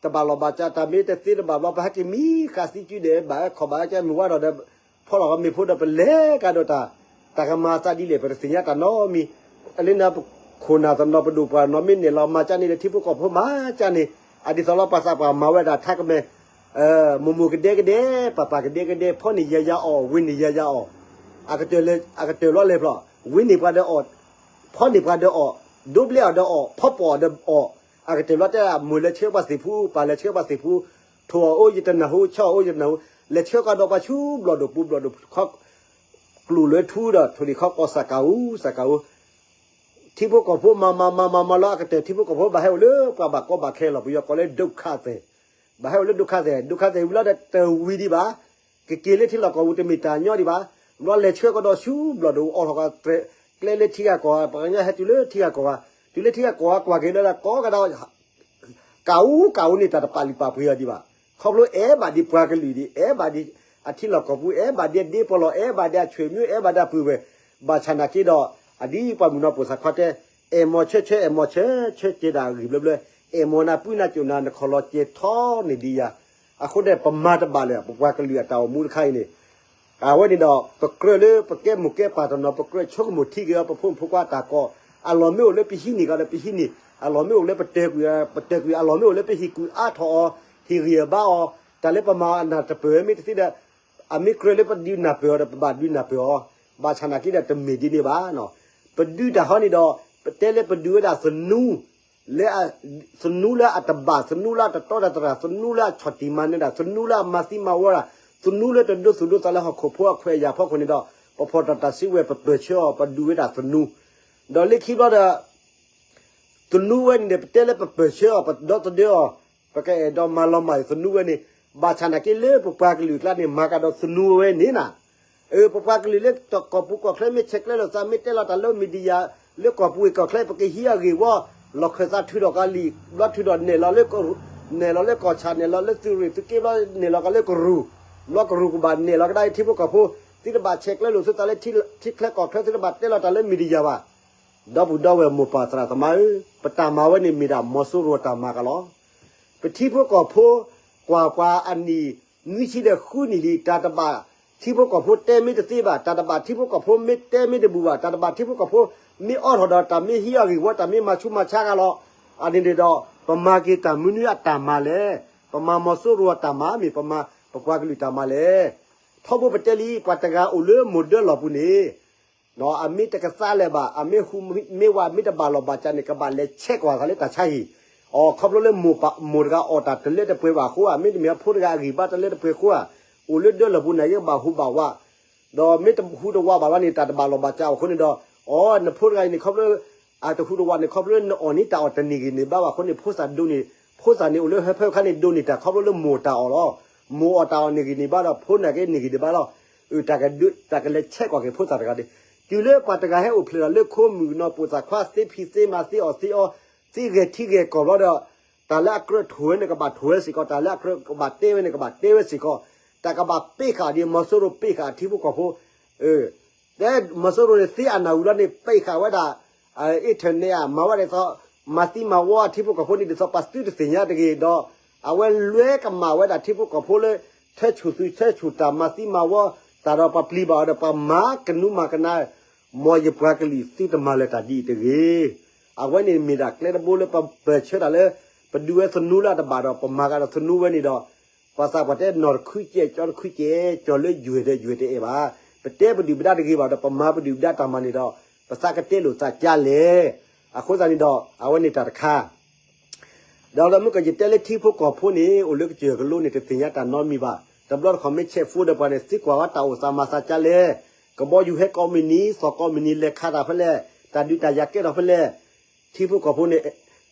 တဘၣ်လီၤဘၣ်စး တၢ်မ့ၢ်တသ့တဘၣ်ဘျီ ပဟဲက့ၤမံဃၣ်သံစုဒီး ဘၣ်ခီၣ်ဘၣ်ကဲမုၢ်ဝါထီၣ်ဒီး ဖီလီၤမ့ၢ်ဖိဒီး ပလဲၤကဒီးတၢ် တၢ်ကမၤသးဒ်လဲၣ် ပတသ့ၣ်ညါတၢ်နီတမံၤ. လၢန့ၣ် ပခိၣ်နၢ်တနီၤ ပဒိၣ်ပှၢ်တနီၤ မ့ၢ်နဲၣ်လီၤမၤကၢ်န့ၢ်ဒီး ထံဖိကီၢ်ဖိမၤကၢ်န့ၢ် အဒ်သိးလီၤ ပှၤသးပှၢ်မၤဝဲဒၣ်ထါကမဲာ် မိၢ်မိၢ်ကဒဲကဒဲ ပၢ်ပၢ်ကဒဲကဒဲ ဖီန့ၢ်ယၤယၤအီၣ် ဝ့ၤန့ၢ်ယၤယၤအီၣ်, အကတၢၢ် အကတၢၢ်လီၤလဲၤဖျီၣ် ဝ့ၤန့ၢ်ပှၤဒီးအီၣ်, ဖီန့ၢ်ပှၤဒီးအီၣ်, ဒိဘျဲအီၤဒီးအီၣ်, ဖီပိာ်အီၤဒီးအီၣ်, အကတၢၢ်လီၤတဲဒၣ် မိၢ်လဲၤဆှၢပှၤသ့ၣ်ဖူ, ပၢ်လဲၤဆှၢပှၤသ့ၣ်ဖူ, ထိၣ်အီၣ်အိၣ်ယတနၢ်ဟူ, ဆၢအီၣ်အိၣ်ယတနၢ်ဟူ, လဲၤဆှၢကဒီးပှၤဆူဘျီၣ်ဒိၣ်ပူၤ ဘျီၣ်ဒိၣ်ခီ ကျိၣ်လၢထူဒီး ထိၣ်ဒံၣ်ခီကီၢ်စးကၤအူ စးကၤအူ ထံဖိကီၢ်ဖိမၤမၤမၤမၤမၤလီၤ အကတၢၢ် ထံဖိကီၢ်ဖိဘၣ်ဟဲအိၣ်လၢပှၤဘၣ်ကီဘၣ်ခဲလီၤ ပယီၤကိးလၢ ဒုက္ခသည်, ဘၣ်ဟဲအိၣ်လၢ ဒုက္ခသည်, ဒုက္ခသည် ဝံၤလီၤဒီးတဝံၤဒံးဘၣ်, ကက့ၤလၢထံလီၢ်ကီၢ်ပူၤတမ့ၢ်တၢ်ညီဒံးဘၣ်, ဘျီလဲၤဆှၢကဒီးဆူဘျီၣ်ဒိၣ်အိးထီၣ်ကျဲလၢထံဂၤကီၢ်ဂၤ ပှၤကညီဟဲတုၤလၢထံဂၤကီၢ်ဂၤ, တုၤလၢထံဂၤကီၢ်ဂၤကွၢ်က့ၤလၢကိးကဒါ ကးအူကးအူန့ၣ် တၢ်တပာ်လုၢ်ပာ်ပှ့ၤအီၤဒံးဘၣ်. ခီဖျိအဲၣ်ဘၣ်ဒံးပှၤကလုာ်ဒံး, အဲၣ်ဘၣ်ဒံးအထံလီၢ်ကီၢ်ပူၤ, အဲၣ်ဘၣ်ဒံးအဒ့ပလီၢ်, အဲၣ်ဘၣ်ဒံးအဆွေမျိုး, အဲၣ်ဘၣ်ဒံးအပုၢ်ဝဲၢ်, ဘၣ်ဆၣ်နာ်က့ဒီး အဒ်ပှၤမုၢ်နီၢ်ပိာ်ဆၣ်ခွါတဲ, အဲၣ်မီၤဆၢဆၢ အဲၣ်မီၤဆၢဆၢ ကဲဒၣ်အဂံၢ်ဘျၢဘျၢ, အဲၣ်မီၤနၤပုၢ်နၤကၠိၣ်နၤ နခီၣ်လီၤကဲထီန့ၢ်ဒံးယၤ, အဃိန့ၣ် ပမၤတဘၣ်လၢၤ ပပှၤကလုာ်အတၢ်အိၣ်မူတခါအံၤန့ၣ် အဝဲန့ၣ်ဒီး ပကြၢးလၢပကဲမိၢ်ကဲပၢ်တနီၤ ပကြၢးဆိကမိၣ်ထံက့ၤအီၤ ပဖိမုၣ်ဖိခွါအတၢ်ကိး, အလီၢ်မ့ၢ်အိၣ်လၢပဟံးန့ၢ်ကဒီး ပဟံးန့ၢ်, အလီၢ်မ့ၢ်အိၣ်လၢပတၢၤကွံာ် ပတၢၤကွံာ်, အလီၢ်မ့ၢ်အိၣ်လၢပဟ့ၣ်ကူၣ်အါထီၣ်အီၤ, ဟ့ၣ်ဂံၢ်အဘါအီၤ, တၢ်လၢပမၤအနၢ်တပၢၢ်မ့ၢ်တသ့ဒီး အမ့ၢ်ကြၢးလၢပဒုးနၢ်ပၢၢ်အီၤဒီး ပဘၣ်ဒုးနၢ်ပၢၢ်အီၤ, ဘၣ်ဆၣ်နာ်က့ဒီးတမ့ၢ်ဒ်န့ၣ်ဘၣ်. ပဒုးတၢ်ဟီန့ၣ်ဒီး ပတဲလၢပဒုးဝဲဒၣ်သနူ လၢ သနူလၢအတဘၣ်, သနူလၢအတတီတၢ်တရၣ်, သနူလၢအဆီၣ်တံၢ်မၤနၢၤတၢ်, သနူလၢအမၤသံမၤဝီတၢ်, သနူလၢတဒိသူၣ်ဒိသးလၢဟီၣ်ခိၣ်ဖိအခွဲးအယာ်ဖီခိၣ်န့ၣ်ဒီး ပဖီၣ်တၢ်တၢ်စုကဝဲၤ ပပၢၢ်ဆၢအီၤ ပဒုးဝဲဒၣ်သနူ, ဒီးလၢခံဘျီဒီး သနူဝဲန့ၣ်န့ၣ် ပတဲလၢပပၢၢ်ဆၢအီၤ ပဒီသဒၢအီၤ, ပကအဲၣ်ဒိးမၤလီၤမၢ်အီၤသနူဝဲန့ၣ်, ဘၣ်ဆၣ်နာ်က့လၢပပှၤကလုာ်အကျါန့ၣ် မၤကဒီးသနူဝဲန့ၣ်နၤ, အၢ ပပှၤကလုာ်လၢကီၢ်ပူၤကီၢ်ချၢ မ့ၢ်ဆဲးကျၢလိာ်သး မ့ၢ်တဲလီၤတၢ်လၢ media လၢကီၢ်ပူၤဝ့ၢ်ကီၢ်ချၢ ပကဟံးအဂ့ၢ်ဝီ, လီၢ်ခၢၣ်သးထုးထီၣ်ကလံာ် ဘျီထုးထီၣ်နဲၣ်လီၤလၢ နဲၣ်လီၤလၢကီၢ်ဆၣ် နဲၣ်လီၤလၢသုးရ့ၣ်သုးက့ဘျီ နဲၣ်လီၤကလၢကရူၢ်, ဘျီကရူၢ်ကဘၣ်နဲၣ်လီၤကဒါအံၤ ထံဖိကီၢ်ဖိ, သုတဘၣ်ဆဲးကျၢလိာ်သုသးလၢထံချၢကီၢ်ချၢ သုတဘၣ်တဲလီၤတၢ်လၢ media ဘၣ်. ဒီပုၢ်ဒီဝဲၢ်မိၢ်ပၢ်သရၣ်သမါဧၢ, ပတၢ်မၤဝဲန့ၣ်မ့ၢ်ဒၣ်မီၤစိရိၤအတၢ်မၤကလီၤ. ပထံဖိကီၢ်ဖိ ကွၢ်ကွၢ်အနံၣ်နွံဆံဒီးဃုနံၣ်လံ, တၢ်တဘၣ်ထံဖိကီၢ်ဖိတဲမ့ၢ်တသ့ဘၣ်, တၢ်တဘၣ်ထံဖိကီၢ်ဖိမ့ၢ်တဲမ့ၢ်တဘူၣ်ဘၣ်, တၢ်တဘၣ်ထံဖိကီၢ်ဖိမ့ၢ်အိးထီၣ်ဒီး တၢ်မ့ၢ်ဟံးအဂ့ၢ်ဝီ တၢ်မ့ၢ်မၤဆူးမၤဆါဂၤလီၤ. အန့ၣ်န့ၣ်ဒီး ပမၤက့ၤတၢ်မနုၤအတၢ်မၤလဲၣ်, ပမၤမီၤစိရိၤအတၢ်မၤ မ့ၢ်ပမၤပပှၤကလုာ်တၢ်မၤလဲၣ်. ထီဘိပတဲလံ ပှၤတဂၤအိၣ်လၢမိၢ်ဒၢလီၢ်ပူၤန့ၣ် အမ့ၢ်တကသါလၢၤဘၣ်, အမ့ၢ်ဟူးမ့ၢ်ဝး မ့ၢ်တဘၣ်လီၢ်ဘၣ်စးန့ၣ် ကဘၣ်လဲၤဆဲးကွၢ်သးလၢတၢ်ဆါဟံၣ်, အိ ခီဖျိလၢမိၢ်ပၢ် မိၢ်တဂၤအီၣ်တၢ်တလၢတပှဲၤဘၣ်အဃိဧါ, မ့တမ့ၢ်အဖိတဂၤအဂံၢ်ဘါတလၢတပှဲၤအဃိဧါ, အိၣ်လၢဒၢလီၢ်ပူၤန့ၣ် ကဘၣ်ဟူးဘၣ်ဝး, ဒီးမ့ၢ်တဟူးတဝးဘၣ်ဘၣ်န့ၣ် တၢ်တဘၣ်လီၢ်ဘၣ်စးအဃိန့ၣ်ဒီး, အိ နဖိတဂၤအံၤန့ၣ် ခီဖျိ အတဟူးတဝးန့ၣ် ခီဖျိလၢနအီၣ်န့ၢ်တၢ်အီၣ်တန့ၢ်ဂံၢ်န့ၢ်ဘါဘၣ်အဃိန့ၣ် ဖိသၣ်ဒိးန့ၢ်, ဖိသၣ်န့ၣ်အိၣ်လၢဟၢဖၢခါန့ၣ် ဒိးန့ၢ်တၢ်ခီဖျိလၢမိၢ်တၢ်အီၣ်လီၤ. မိၢ်အီၣ်တၢ်အီၣ်န့ၢ်ဂံၢ်န့ၢ်ဘါဒီး ဖိန့ၣ်က့န့ၢ်ဂံၢ်န့ၢ်ဘါလီၤ. တၢ်ကလဲၤဆဲးကွၢ်က့ၤဖိသၣ်တဂၤန့ၣ်, တ တုၤလၢပှၤတဂၤဟဲအိၣ်ဖျဲၣ်ဒီးလၢခိမုၣ်နီၢ်ပိာ်သးခွါ သ့ဖံးသ့မၤသ့အီၣ်သ့အီ သ့ဂဲၤထံဂဲၤကီၢ်ဘျီဒီး တၢ်လၢအကြၢးထိၣ်ဝဲန့ၣ် ကဘၣ်ထိၣ်ဝဲစ့ၢ်ကီး, တၢ်လၢအကြၢးကဘၣ်တဲဝဲန့ၣ် ကဘၣ်တဲဝဲစ့ၢ်ကီး, တၢ်ကဘၣ်ပ့းဃာ်ဒ်မီၤစိရိၤပ့းဃာ်ထံဖိကီၢ်ဖိ တဲမီၤစိရိၤန့ၣ် သ့အနၢ်ဝံၤလီၤန့ၣ် ပ့းဃာ်ဝဲဒၣ် internet မၤဝဲဒ်သိး မၤသံမၤဝီထံဖိကီၢ်ဖိန့ၣ် ဒ်သိးပှၤသုတသ့ၣ်ညါတဂ့ၤဒီး အဝဲလွဲကမၣ်ဝဲဒၣ်ထံဖိကီၢ်ဖိလၢ ထၢဆူၣ်သုးထၢဆူၣ်တၢ်မၤသံမၤဝီတၢ်ဒီးပှၤပျံၤဘၣ်အီၤဒီး ပှၤမၤကနူၤမၤကနၤ မ်ယပှၤကလုာ်သုတမၤလၢၤတၢ်ဒ်အံၤတဂ့ၤ. အဝဲန့ၣ်မ့ၢ်ဒၣ်ကျဲတဘိလၢပပၢၢ်ဆၢတၢ်လၢ ပဒုးဝဲသနူလၢအတဘၣ်ဒီး ပမၤဃာ်ဒီးသနူဝဲန့ၣ်ဒီး ပှၤသးပှၢ်တဲနီၢ်တခုကဲး ကၠီတခုကဲး ကၠီၤလၢယွဲၢ်ဒီးယွဲၢ်တအဲၣ်ဘၣ်. ပတဲပဒုၣ်ပဒါတဂ့ၤဘၣ်ဒီး ပမၤပဒုၣ်ပဒါတၢ်မၤန့ၣ်ဒီး ပသးကတဲလိာ်သးကၠါလဲၣ်. အဃိသတးန့ၣ်ဒီး အဝဲန့ၣ်တၢ်တခါ ဒီးမ့ၢ်ကယတဲလၢထံဖိကီၢ်ဖိန့ၣ် အိၣ်လၢကစၢၢ်ကလိန့ၣ် တသ့ၣ်ညါတၢ်နီတမံၤဘၣ်. တဘျီတခီၣ်မ့ၢ်ဆဲးဖိဒီးပှၤန့ၣ် သံကွၢ်ဝဲတၢ်အိၣ်သးမၤသးကၠါလဲၣ်. ကဘီယူၤဟဲကိးမုၢ်နံၤ သီၣ်ကိးမုၢ်နံၤ လဲၤခးတၢ်ဖဲလဲၣ်, တၢ်ဒုးတၢ်ယၤကဲထီၣ်ဖဲလဲၣ်. ထံဖိကီၢ်ဖိန့ၣ်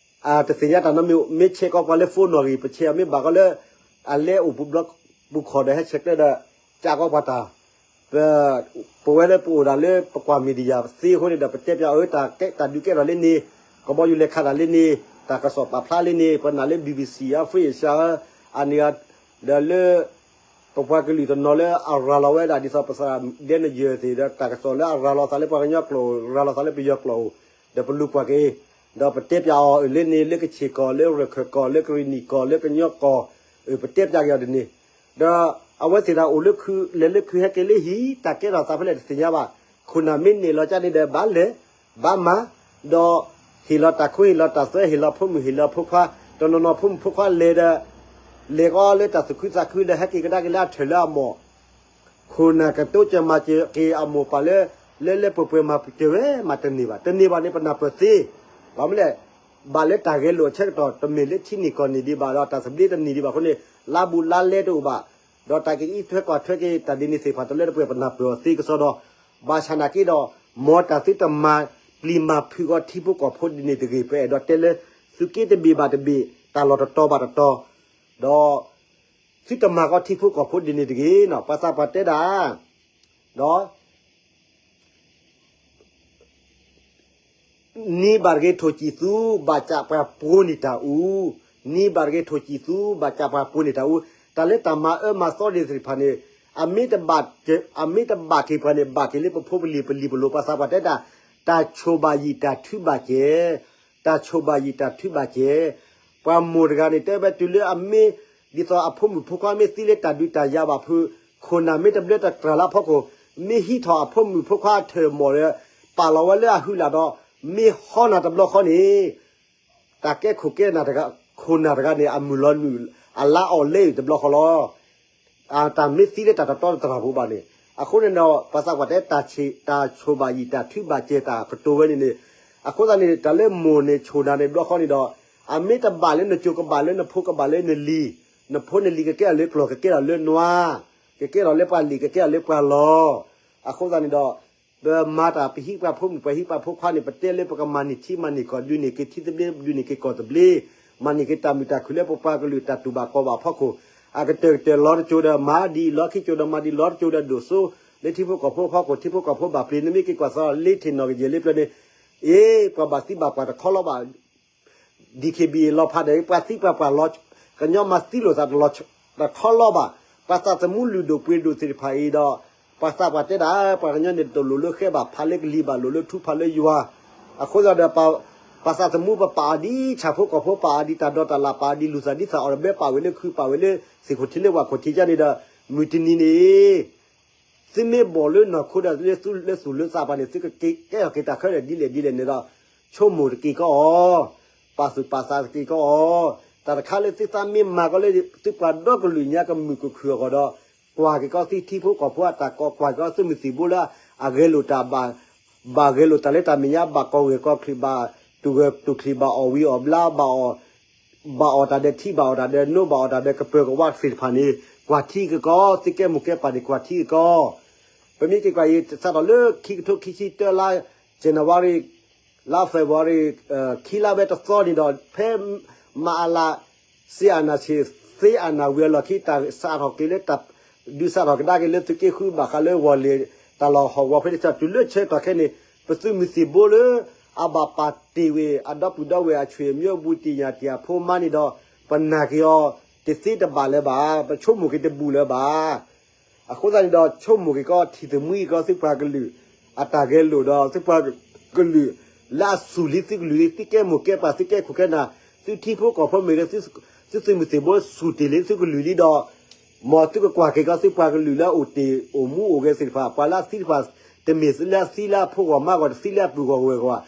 တသ့ၣ်ညါတၢ်နီတမံၤ မ့ၢ်ဆဲးကီးပှၤလၢ phone နီၣ်ဂံၢ် ပဆဲးအီၤမ့ၢ်ဘၣ်ကီးလၢ အလဲအိၣ်ပူၤဘျီပူၤခီၣ်ဒီးဟဲဆဲးကျၢဒီး ကးကီးပှၤတၢ် ပဝဲလၢပအိၣ်ဒၣ်လၢပကွၢ် media သ့အဃိန့ၣ်ဒီး ပတဲပျးအီၤ တၢ်ဒုးကဲထီၣ်လၢန့ၣ်, ကဘီယူၤလဲၤခးတၢ်လၢန့ၣ်, တၢ်ကစီၣ်ပာ်ဖျါလၢန့ၣ်, ပနာ်လၢ BBC အ Free Asia အန့ၣ်, ဒီးလၢ ပပှၤကလုာ်တနီၤလၢအရၤလီၤဝဲဒၣ် ဒ်သိးပသရၣ်ဒဲနယၢၢ်သ့ၣ်ဒီး တၢ်ကစီၣ်လၢအရၤလီၤသးလၢပှၤကညီကျိာ်အိၣ်, ရၤလီၤသးလၢပယီၤကျိာ်အိၣ်, ဒီးပလူၤကွၢ်က့ၤ, ဒီးပတဲပျးအီၤလၢန့ၣ် လၢကခ့ၣ်ကီၢ် လၢရခၢၣ်ကီၢ် လၢကရံၣ်နံၣ်ကီၢ် လၢကညီကီၢ်, ပတဲပျးက့ၤအီၤဒ်န့ၣ်, ဒီးအဝဲသ့ၣ်တၢ်အိၣ်လၢခု လဲၤလၢခုဟဲက့ၤလၢဟံၣ် တၢ်ကဲထီၣ်သးဖဲလဲၣ်တသ့ၣ်ညါဘၣ်. ခိၣ်နၢ်မ့ၢ်န့ၢ်လီၤကၠါန့ၣ်ဒီး ဘၣ်လဲၤ ဘၣ်မၤ, ဒီးဟ့ၣ်လီၤတၢ်ခိဟ့ၣ်လီၤတၢ်သွဲ ဟ့ၣ်လီၤဖိမုၣ်ဟ့ၣ်လီၤဖိခွါ, တနီၤနီၤဖိမုၣ်ဖိခွါလဲၤဒီး လဲၤဃီလၢတၢ်သူၣ်ခုသးခုဒီး ဟဲက့ၤကဒါက့ၤလၢအထၢၣ်လၢအမိၢ် ခိၣ်နၢ်ကတိကမၤစၢၤက့ၤအမိၢ်ပၢ်လၢ လၢလၢပှဲၤပှဲၤမၤစၢၤဝဲမးတန့ၢ်ဘၣ်. တန့ၢ်ဘၣ်န့ၣ် ပနၢ်ပၢၢ်သ့, ဘၣ်မနုၤလဲၣ်, ဘၣ်လၢတၢ်ဂဲၤလိာ်အဆၢကတီၢ် တမ့ၢ်လၢထံနံၣ်ကီၢ်နံၣ်ဒံးဘၣ်ဒီး တၢ်သဘျ့တန့ၢ်ဒံးဘၣ်အဃိန့ၣ် လါဘူးလါလဲတအိၣ်ဘၣ်, ဒီးတၢ်ကအံးထွဲကွၢ်ထွဲက့ၤ တၢ်ဒ်န့ၣ်သ့ၣ်တဖၣ်တလၢတပှဲၤ ပနၢ်ပၢၢ်အီၤသ့ကစီဒီး ဘၣ်ဆၣ်နာ်က့ဒီး မ်တၢ်သုတမၤပျံၤမၤဖုးဃီထံဖိကီၢ်ဖိဒ်န့ၣ်တဂ့ၤ. ပအဲၣ်ဒိးတဲလၢ သုးက့တဘ့ၣ်ဘၣ်တဘ့ၣ် တၢ်လီၢ်တတီၤဘၣ်တတီၤ, ဒီး သုတမၤဃီထံဖိကီၢ်ဖိဒ်န့ၣ်တဂ့ၤနီၤ. ပှၤသးပှၢ်တဲဒၣ် ဒီး နံၤဘၣ်တဂ့ၤထိၣ်စံၣ်သူ ဘၣ်စးပှၤပိာ်န့ၢ်တၢ်အူ, နံၤဘၣ်တဂ့ၤထိၣ်စံၣ်သူ ဘၣ်စးပှၤပိာ်န့ၢ်တၢ်အူ, တၢ်လၢတၢ်မၤအၢမၤသီဒ်သ့ၣ်တဖၣ်န့ၣ် အမ့ၢ်တဘၣ်က့ၤပှၤန့ၣ် ဘၣ်က့ၤလၢပဖိပလံၤပလံၤပလိၤ ပှၤသးပှၢ်တဲတၢ် တၢ်ဆိၣ်ဘၣ်ယံာ်တၢ်ထုဘၣ်ကဲ, တၢ်ဆိၣ်ဘၣ်ယံာ်တၢ်ထုဘၣ်ကဲ, ပှၤမိၢ်တဂၤန့ၣ် တဲဝဲတုၤလၢအမ့ၢ် ဒ်သိးအဖိမုၣ်ဖိခွါမ့ၢ်သံလၢတၢ်ဒုးတၢ်ယၤဘၣ်ဖုး, ခိၣ်နၢ်မ့ၢ်တဘျၢတတြၢ်လၢအဖီခိၣ်, မ့ၢ်ဟံးထီၣ်အဖိမုၣ်ဖိခွါအထၢၣ်မီၢ်ဒီး ပာ်လီၤဝဲလၢအဟုလာ်ဒီး မ့ၢ်ဟီနၤတဘျီဃီန့ၣ် တၢ်ကဲခိၣ်ကဲနၢ်တဂၤ ခိၣ်နၢ်တဂၤန့ၣ် အမုၢ်လီၤနုာ် အလါအီၣ်လဲအံၤတဘျီဃီလီၤ. တၢ်မ့ၢ်သံလၢတၢ်တတီတတြၢ်ပူၤဘၣ်န့ၣ်, အဃိန့ၣ်ဒီး ပှၤသးပှၢ်တဲ တၢ်ဆိၣ်ဘၣ်ယံာ်တၢ်ထုဘၣ်ကဲ တၢ်ကတိၤဝဲန့ၣ်န့ၣ်, အဃိသတးန့ၣ် တၢ်လၢမိၢ်န့ၣ်ဆိၣ်နၤန့ၣ်တဘျီဃီန့ၣ်ဒီး အမ့ၢ်တဘၣ်လၢနစိၤ ကဘၣ်လၢနဖိ ကဘၣ်လၢနလံၤ, နဖိနလံၤကကဲထီၣ်လၢကျီၢ် ကကဲထီၣ်လၢနွါ, ကကဲထီၣ်လၢပှၤလံၤ ကကဲထီၣ်လၢပှၤလီၤ. အဃိသတးန့ၣ်ဒီး ပမၤတၢ်ပဟံးပှၤဖိမုၣ် ပှၤဟံးပှၤဖိခွါန့ၣ် ပတဲလၢပကမၤန့ၢ်ထံမၤန့ၢ်ကီၢ် ဒုးန့ၢ်က့ၤထံသဘျ့ ဒုးန့ၢ်က့ၤကီၢ်သဘျ့, မၤန့ၢ်က့ၤတၢ်မုာ်တၢ်ခုၣ်လၢပပှၤကလုာ်တၢ်တူၢ်ဘၣ်ခီၣ်ဘၣ်အဖီခိၣ်, အကတၢၢ်ကတၢၢ်လီၤတကၠိၤဒီးမၤဒ်အံၤ လီၤခံကၠိၤဒီးမၤဒ်အံၤ လီၤတကၠိၤဒီးဒိၣ်စိ လၢထံဖိကီၢ်ဖိအဖီခိၣ် ထံဖိကီၢ်ဖိဘၣ်ပျံၤ နမ့ၢ်က့ၤကွၢ်သးလီၤ လ့ထံၣ်နီၣ်ကယဲၢ်လၢပျၢၤန့ၣ်, အ့ ပှၤဘၣ်သံဘၣ်ပှၢ်တခီလီၤဘၣ် DKBA လီၤဖးဒီး ပှၤသံပှၤပှၢ်လီၤ, ကညီမၤသံလိာ်သးတလီၤတခီလီၤဘၣ်. ပှၤသးသမူလုၢ်ဒိၣ်ပှ့ၤဒိၣ်သ့ၣ်တဖၣ်အံၤဒီး ပှၤသးပှၢ်တဲဒၣ် ပှၤကညီန့ၣ်တလိၣ်လၢဃဲဘၣ် ဖးလၢကလံၤဘၣ် လိၣ်လၢထူဖးလၢယွၤ, အဃိသတးဒီး ပှၤသးသမူပပာ်အီၤဒ်ဆၣ်ဖိကီၢ်ဖိ ပာ်အီၤဒ်တၢ်ဒီတၢ်လၣ် ပာ်အီၤဒ်လူၤသးဒ်သးအီၣ်တဘဲ ပာ်ဝဲလၢခု ပာ်ဝဲလၢသ့ၣ်ခိၣ်ထံလၢဝၣ်ခိၣ်ထံကါန့ၣ်ဒီး မုၢ်တနံၤန့ၣ် သုမ့ၢ်ဘီၣ်လၢနီၢ်ခိဒီးလၢသူၣ်လၢသးပှၢ်န့ၣ် သုကကဲထီၣ်က့ၤတၢ်ခဲလၢာ်ဒ်လဲၣ်ဒ်လဲၣ်န့ၣ်ဒီး ဆိကမိၣ်တက့ၢ်ကီးအီၤ, ပာ်သူၣ်ပာ်သးတက့ၢ်ကီးအီၤ, တၢ်တခါလၢသုသးမ့ၢ်မၤကီးလၢ သုပှၤဒီကလုာ်ညါကမုာ်ကခုၣ်အဂီၢ်ဒီး ကွၢ်က့ၤကီးသုထံဖိကီၢ်ဖိအတၢ်ကီ, ကွၢ်က့ၤကီးသုးမုၢ်သံၣ်ဘိလၢအဂဲၤလိာ်တၢ် ဘၣ်ဂဲၤလိာ်တၢ်လၢတၢ်မဲာ်ညါ ဘၣ်ကီၢ်ဂဲၤကီၢ်ချံး ဘၣ်တူၢ်ဂဲၤတူၢ်ချံး ဘၣ်အီၣ်ဝံၤအီၣ်ဘျါ ဘၣ်အီၣ်တၢ်ဒီးထံ ဘၣ်အီၣ်တၢ်ဒီးနိ ဘၣ်အီၣ်တၢ်ဒီးကပၢၤကဝါသ့ၣ်တဖၣ်န့ၣ် ကွၢ်ထံက့ၤကီး, သုကဲမိၢ်ကဲပၢ်န့ၣ် ကွၢ်ထံက့ၤကီး. ပမ့ၢ်က့ၤကွၢ်အံၤ စးထီၣ်လၢခံကထိခံဆံတၢ လါ January လါ February ခံလါဝဲတသီန့ၣ်ဒီး ဖဲမၤအလး စ့အနၢ်ဆံး သ့အနၢ်ဝံၤအလီၢ်ခံ တၢ်စးထီၣ်က့ၤလၢ တၢ်ဒုးစးထီၣ်ကဒါက့ၤလၢသုးက့ဃု ဘၣ်ဃးလၢဝီၤလ့ၤ တၢ်လီၢ်ဟီၣ်ကဝီၤဖဲန့ၣ် တုၤလၢဆၢကတီၢ်ခဲအံၤန့ၣ် ပသုးမုၢ်သံၣ်ဘိလၢ အဘၣ်ပာ်တ့ၢ်ဝဲ အဒီပုၢ်ဒီဝဲၢ်အဆွေမျိုး ဘူးတံၢ်ညၣ်တံၢ်အဖိမါန့ၣ်ဒီး ပနာ်က့ၤအီၤ တသ့တဘၣ်လၢၤဘၣ်, ပဆိကမိၣ်က့ၤတဘူးလၢၤဘၣ်. အဃိသတးန့ၣ်ဒီး ဆိကမိၣ်က့ၤကီး ထံၣ်သမံကီး သုပှၤကလုာ် အတၢ်ဂဲၤလိာ်ဒီး သုပှၤကလုာ် လၢအစူၢ်လံသုကလုာ်လံ သုကဲမိၢ်ကဲပၢ် သုကဲခိၣ်ကဲနၢ် သုထံဖိကီၢ်ဖိမ့ၢ်ဂ့ၤ သုသုးမုၢ်သံၣ်ဘိစူၢ်တ့ၢ်လံသုကလုာ်လံဒီး မ်သုကကွၢ်က့ၤကီး သုပှၤကလုာ်လၢအအိၣ်တ့ၢ်အိၣ်မူအိၣ်ဂဲၤသ့ၣ်တဖၣ် ပှၤလၢအသံတဖၣ် တမ့ၢ်လၢအသံလၢအဖိဂီၢ်မါဂီၢ် တသံလၢအပုၢ်ဂီၢ်ဝဲၢ်ဂီၢ်ဘၣ်,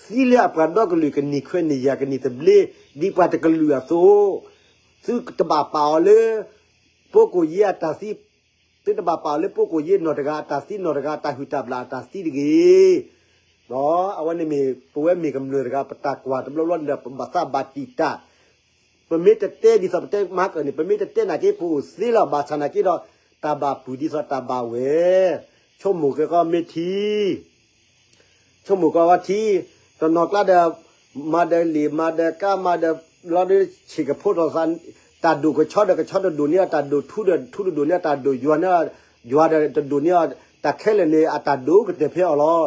သံလၢအပှၤဒီကလုာ်ကနံၣ်ခွဲးနံၣ်ယာ်ကနံၣ်သဘျ့ ဒ်ပှၤတကလုာ်အသိး သုတဘၣ်ပာ်အီၤလၢ ပိကိၣ်ယ့အတၢ်သံ, သုတဘၣ်ပာ်အီၤလၢပိကိၣ်ယ့နီၢ်တဂၤအတၢ်သံ နီၢ်တဂၤအတၢ်ဟုၣ်တၢ်ဘျၣ်အတၢ်သံတဂ့ၤ. အဝဲန့ၣ်မ့ၢ် ပဝဲမ့ၢ်ကမျၢၢ်တဂၤ ပတၢ်ကွၢ်တဘျီဘျီန့ၣ်ဒီး ပဘၣ်သးဘၣ်တံာ်တာ်, ပမ့ၢ်တတဲဒ်သိးပတဲမၤကၢၢ်န့ၣ် ပမ့ၢ်တတဲနာ်က့ ပအိၣ်သ့လီၤ ဘၣ်ဆၣ်နာ်က့ဒီး တၢ်ဘၣ်ပုၢ်ဒ်သိးတၢ်ဘၣ်ဝဲၢ်, ဆိကမိၣ်က့ၤကီးမ့ၢ်ထံ ဆိကမိၣ်ကီးဝဲထံ, တနီၤကျါဒီး မၤဒီးလံာ်မၤဒီးကါမၤဒီး လီၤဒုးဆံးကဖိဒီးသး, တၢ်ဒိၣ်ကဆီဒီးကဆီတဒိၣ်န့ၢ်အီၤ တၢ်ဒိၣ်ထူဒီးထူတဒိၣ်န့ၢ်အီၤ တၢ်ဒိၣ်ယွၤန့ၢ် ယွၤဒီးတဒိၣ်န့ၢ်အီၤ, တၢ်ခဲလၢာ်န့ၣ် အတၢ်ဒိၣ်ကတၢၢ်ဖဲအီၤလီၤ.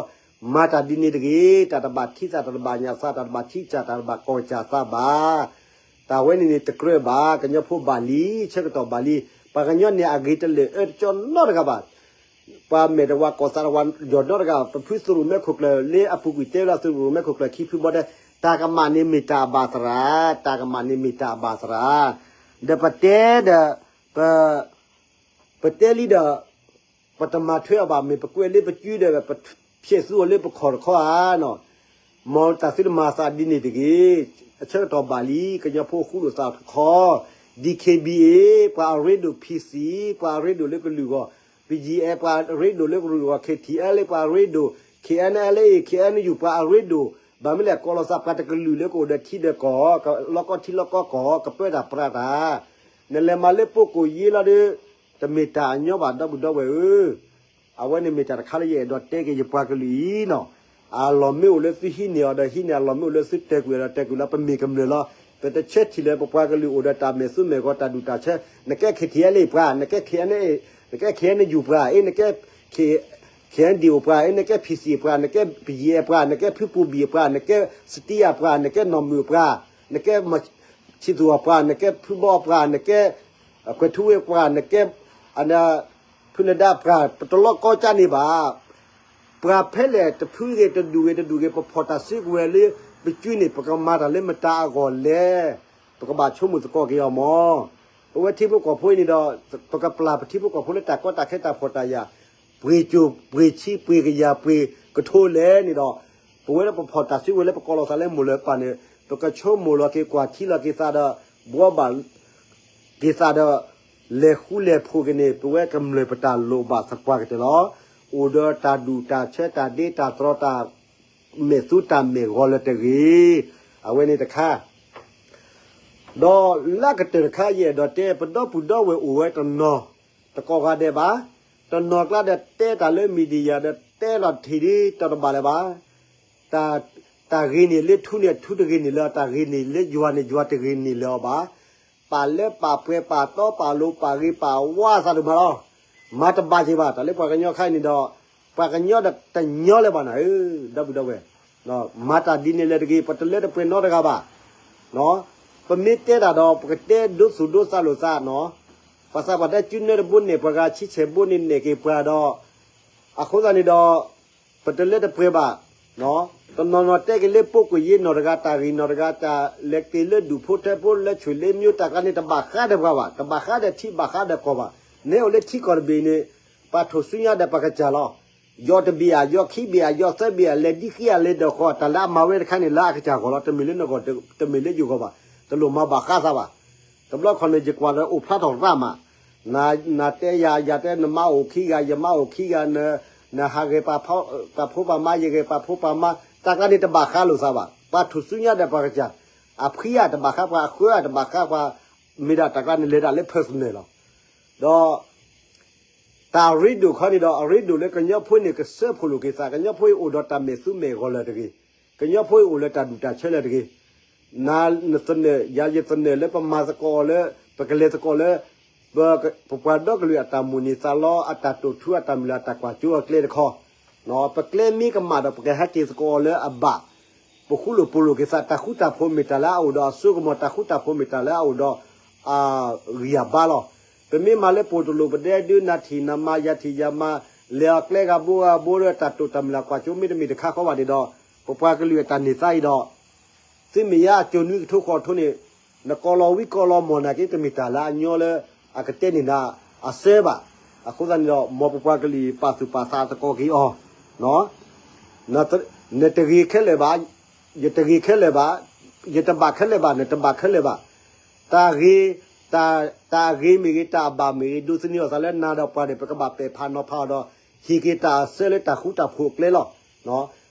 မၤတၢ်ဒ်န့ၣ်တဂ့ၤ, တၢ်တဘၣ်ထံသး တၢ်တဘၣ်ညၣ်သး တၢ်တဘၣ်ထံကၢ် တၢ်တဘၣ်ကီၢ်ကၢ်သးဘၣ်. တၢ်ဝဲန့ၣ်န့ၣ် တကြၢးဘၣ် ကညီဖိဘၣ်လံ ဆၢကတီၢ်ဘၣ်လံ, ပှၤကညီန့ၣ်အဂ့ၤတလၢာ်အၢတကၠီနီတဂၤဘၣ်. ပှၤမဲာ်တဝါကီၢ်သးတဝါ ယီၢ်နီတဂၤ ပဖုသရူးမဲခိၣ်ကျၢၢ် လၢအပူၤကွံာ်တဲဝဲဒၣ်သရူးမဲခိၣ်ကျၢၢ်ခံဖုဘီတဲ, တၢ်ကမၣ်န့ၣ်မ့ၢ်တၢ်အဘၣ်သရၣ်, တၢ်ကမၣ်န့ၣ်မ့ၢ်တၢ်အဘၣ်သရၣ်, ဒီးပတဲဒီး ပ ပတဲလံဒီး ပတမၤထွဲအီၤဘၣ် မ့ၢ်ပကွဲးလၢပစုဒီး ပဖျဲးသူအီၤလၢပခီၣ်တခီဧါနီၤ, မ်တၢ်သုတမၤသးဒ်န့ၣ်တဂ့ၤ, အဆၢကတီၢ်ဘၣ်လံ ကညီဖိဃူလိာ်သးတခီ, DKBA ပှၤအရ့ဒိၣ် PC ပှၤအရ့ဒိၣ်လၢကလုာ်ဂီၢ်, BGF ပှၤအရ့ဒိၣ်လၢကလုာ်ဂီၢ်, KTLA ပှၤအရ့ဒိၣ်, KNLA KNU ပှၤအရ့ဒိၣ်, ဘၣ်မနုၤလဲၣ် ကီၢ်လီၤသးပှၤတကလုာ်လၢကအိၣ်ဒီးထံဒီးကီၢ်, ကလီကီထံလီကီကီၢ်, ကပၢတၢ်ပြးတၢ် နလဲၤမၤလၢပိကိၣ်ယ့လီၤဒီး တမ့ၢ်တၢ်အညီဘၣ် ဒီပုၢ်ဒီဝဲၢ်ဧၢ, အဝဲန့ၣ်မ့ၢ်တၢ်တခါလၢယအဲၣ်ဒိးတဲက့ၤယပှၤကလုာ်အံၤနီၤ, အလီၢ်မ့ၢ်အိၣ်လၢသုဟံးန့ၢ်အီၤဒီး ဟံးန့ၢ်အလီၢ်မ့ၢ်အိၣ်လၢသုတၢၢ်ကွံာ်အီၤဒီး တၢၢ်ကွံာ်လီၤ ပမ့ၢ်ကမျၢၢ်လီၤ, ပတဆၢထံၣ်လၢပပှၤကလုာ်အိၣ်ဒီးတၢ်မဲာ်သူမဲာ်ဂီၤတၢ်ဒူၣ်တၢ်ဆၢ, နကဲ KTLA ပှၤ, နကဲ KNA, နကဲ KNU ပှၤ, အ့ နကဲ KNDO ပှၤ, အ့ နကဲ PC ပှၤ, နကဲ BGF ပှၤ, နကဲဖုပူၤဘံၣ်ပှၤ, နကဲစတံယၤပှၤ, နကဲနီၢ်မုၢ်ပှၤ, နကဲ ဆံးသူၣ်အပှၤ, နကဲဖုဘီအပှၤ, နကဲကွဲးထူဝ့အပှၤ, နကဲ ဖုနဒါပှၤ, ပတလီကီကၢ်န့ၣ်ဘၣ်. ပှၤဖဲလဲၣ်တဖုဂ့ၤ တဒူၣ်ဂ့ၤ တဒူၣ်ဂ့ၤ ပဖီၣ်တၢ်စုကဝဲၤလၢ ပစုန့ၣ် ပကမၤတၢ်လၢမတၤအဂီၢ်လဲၣ်, ပကဘၣ်ဆိကမိၣ်သကိးက့ၤအီၤမၢ်. ပဝဲထံဖိကီၢ်ဖိအံၤန့ၣ်ဒီး ပကပျၢ်ပထံဖိကီၢ်ဖိလၢတၢ်ကီတၢ်ခဲတၢ်ဖှီၣ်တၢ်ယာ်, ပှ့ၤကၠိၣ်ပှ့ၤဆံပှ့ၤကယၤပှ့ၤကထိလဲၣ်န့ၣ်ဒီး ပဝဲလၢပဖီၣ်တၢ်စုကဝဲၤလၢပကိးလီၤသးလၢမိၢ်လၢပၢ်န့ၣ် ပကဆိကမိၣ်လီၤက့ၤကွၢ်ထံလီၤက့ၤသးဒီး ဘှီဘၣ်က့ၤသးဒီး လဲၤဃူလဲၤဖိးက့ၤန့ၣ် ပဝဲကမျၢၢ်ပတၢ်လိၣ်ဘၣ်သပှၢ်ကတၢၢ်လီၤ. အိၣ်ဒီးတၢ်ဒူၣ်တၢ်ဆၢတၢ်ဒ့တၢ်တြီတၢ် မဲာ်သူတၢ်မဲာ်ဂီၤလၢတဂ့ၤ. အဝဲန့ၣ်တခါ ဒီးလၢကတၢၢ်တခါ ယအဲၣ်ဒိးတဲ ပဒီပုၢ်ဒီဝဲၢ်အိၣ်ဝဲတနီၤ တကိးဂၤဒဲးဘၣ်, တနီၤကျါဒီးတဲတၢ်လၢ media ဒီးတဲလီၤထံၣ်ဒ်တၢ်တဘၣ်လၢၤဘၣ်. တၢ်ဂ့ၤန့ၣ်လၢထူန့ၣ် ထူတဂ့ၤန့ၣ်လၢၤ, တၢ်ဂ့ၤန့ၣ်လၢယွၤန့ၣ် ယွၤတဂ့ၤန့ၣ်လၢၤအီၤဘၣ်. ပာ်လၢပာ်ပှဲၤပာ်တီပာ်လိၤပာ်ဂ့ၤပာ်ဝါသးဒိၣ်မးလီၤ. မၤတဘၣ်က့ၤဘၣ် တၢ်လၢပှၤကညီခါအံၤန့ၣ်ဒီး ပှၤကညီဒီးတညီလၢၤဘၣ်နၤဧၢ, ဒီပုၢ်ဒီဝဲၢ် မၤတၢ်ဒ်န့ၣ်လဲၣ်တဂ့ၤ, ပတလၢတပှဲၤနီတဂၤဘၣ်. ပမ့ၢ်တဲတၢ်ဒီး ပကတဲဒိသူၣ်ဒိသးလိာ်သးနီၤ, ပှၤသးပှၢ်တဲ ကၠူနဲတဘိန့ၢ်ပှၤဂၤ ဆံဆဲးဘိန့ၣ်နဲၣ်က့ၤပှၤဒီး အဃိသတးန့ၣ်ဒီး ပတလၢတပှဲၤဘၣ်. တနီၤနီၤတဲက့ၤလၢ ပုၢ်ကိၢ်ယ့နီၢ်တဂၤ တၢ်ဂ့ၢ်နီၢ်တဂၤ တၢ်လဲၤက့ၤလၢဒူၣ်ဖိထၢဖိ လၢဆွေလၢမျိုး တၢ်ကျါန့ၣ်တဘၣ်ဃးဒီးပှၤဘၣ်, တဘၣ်ဃးဒီးထံဘၣ်ဃးဒီးကီၢ်ဘၣ်. နဲအိၣ်လၢထံကီၢ်တဘ့ၣ်န့ၣ် ပှၤထိၣ်ဆူညါဒီးပှၤကစၢ်လီၤ. ယီၢ်တဘ့ၣ်ဧါ, ယီၢ်ခံဘ့ၣ်ဧါ, ယီၢ်သၢဘ့ၣ်ဧါ, လဲၤဒ်ဃံဧါ, လဲၤဒီးဃီ, တၢ်လၢအမၤဝဲတခါန့ၣ် လၢအကစၢ်ဂီၢ်လီၤ. တမ့ၢ်လၢနဂီၢ်, တမ့ၢ်လၢယဂီၢ်ဘၣ်. တလိၣ်မၤဘၣ်ဃးသးဘၣ်. တဘျီခီန့ၣ် ယကွၢ်ဒီးအိၣ်ဖျါထီၣ်ရၣ်မး, နတဲယၤ, ယၤတဲနမါအိၣ်ခံဂၤ, ယမါအိၣ်ခံဂၤ, နဟးဂဲၤပှၤဖိပှၤမါ, ယဂဲၤပှၤဖိပှၤမါ, တၢ်ကျါန့ၣ်တဘၣ်ဃးလိာ်သးဘၣ်. ပှၤထိၣ်ဆူညါဒီးပှၤကစၢ်, အဖှံဧါတဘၣ်ဃးပှၤ, အဃၢဧါတဘၣ်ဃးပှၤ, မ့ၢ်ဒၣ်တၢ်ကျါန့ၣ် လဲၤဒၣ်လၢ personal လီၤ. ဒီး တၢ်အရ့ဒိၣ်ခီန့ၣ်ဒီး အရ့ဒိၣ်လၢကညီဖိန့ၣ် ကစၢဖှိၣ်လိာ်က့ၤသး, ကညီဖိအံၤအိၣ်ဒီးတၢ်မဲာ်သူမဲာ်ဂီၤလၢၤတဂ့ၤ, ကညီဖိအံၤအိၣ်လၢတၢ်ဒူၣ်တၢ်ဆၢလၢၤတဂ့ၤ. နသနၢၣ်, ယၤယသနၢၣ်လၢပမၤသကိးအီၤလၢ ပကလဲၤသကိးလၢ ပပှၤဒီကလုာ်အတၢ်မိၣ်န့ၢ်သးလီ အတၢ်တိာ်ထူအတၢ်မုၢ်လၢ်တၢ်ကွၢ်စိအကျဲတခီ, ပကျဲမ့ၢ်ကမၣ်ဒီး ပကဟဲက့ၤသကိးအီၤလၢအဘၣ်, ပဃူလိာ်ဖိးလိာ်က့ၤသး တၢ်ဃူတၢ်ဖိးမ့ၢ်တၢ်လၢအအိၣ်ဒီးအစိကမီၤ တၢ်ဃူတၢ်ဖိးမ့ၢ်တၢ်လၢအအိၣ်ဒီး အဂံၢ်အဘါလီၤ. ပမ့ၢ်မၤလၢပိာ်တလိာ်ပဒဲဒု နၤထံၣ်နၤမၤ ယၤထံၣ်ယၤမၤ, လဲၤအီၤကျဲဂၤဘိဂၤဘိဒီး တၢ်တိာ်တၢ်မုၢ်လၢ်ကွၢ်စိမ့ၢ်တမ့ၢ်တခါဃီဘၣ်န့ၣ်ဒီး ပပှၤကလုာ်အတၢ်န့ၢ်သါအံၤဒီး သုမ့ၢ်ယါအစိၤနွံကထိဃိးကထိန့ၣ် နကိးလီၤဝံကိးလီၤမီၢ်နာ်က့ တမ့ၢ်တၢ်လၢအညီလၢအကတဲန့ၢ်နၤအစၢဘၣ်. အဃိသတးန့ၣ်ဒီး မ်ပပှၤကလုာ်ပာ်သူၣ်ပာ်သးသကိးက့ၤအီၤ, နတဂ့ၤခဲလၢာ်ဘၣ်, ယတဂ့ၤခဲလၢာ်ဘၣ်, ယတဘၣ်ခဲလၢာ်ဘၣ်, နတဘၣ်ခဲလၢာ်ဘၣ်. တၢ်ဂ့ၤ, တၢ်အဂ့ၤမ့ၢ်ဂ့ၤ, တၢ်အဘၣ်မ့ၢ်ဂ့ၤ, ဒိးသန့ၤအီၤသးလၢနၤဒီးပှၤန့ၣ် ပကဘၣ်ပဲာ်ဖးနီၤဖးအီၤဒီး ဟ့ၣ်က့ၤတၢ်အစၢလၢတၢ်ဃူတၢ်ဖိးအကျဲလီၤ.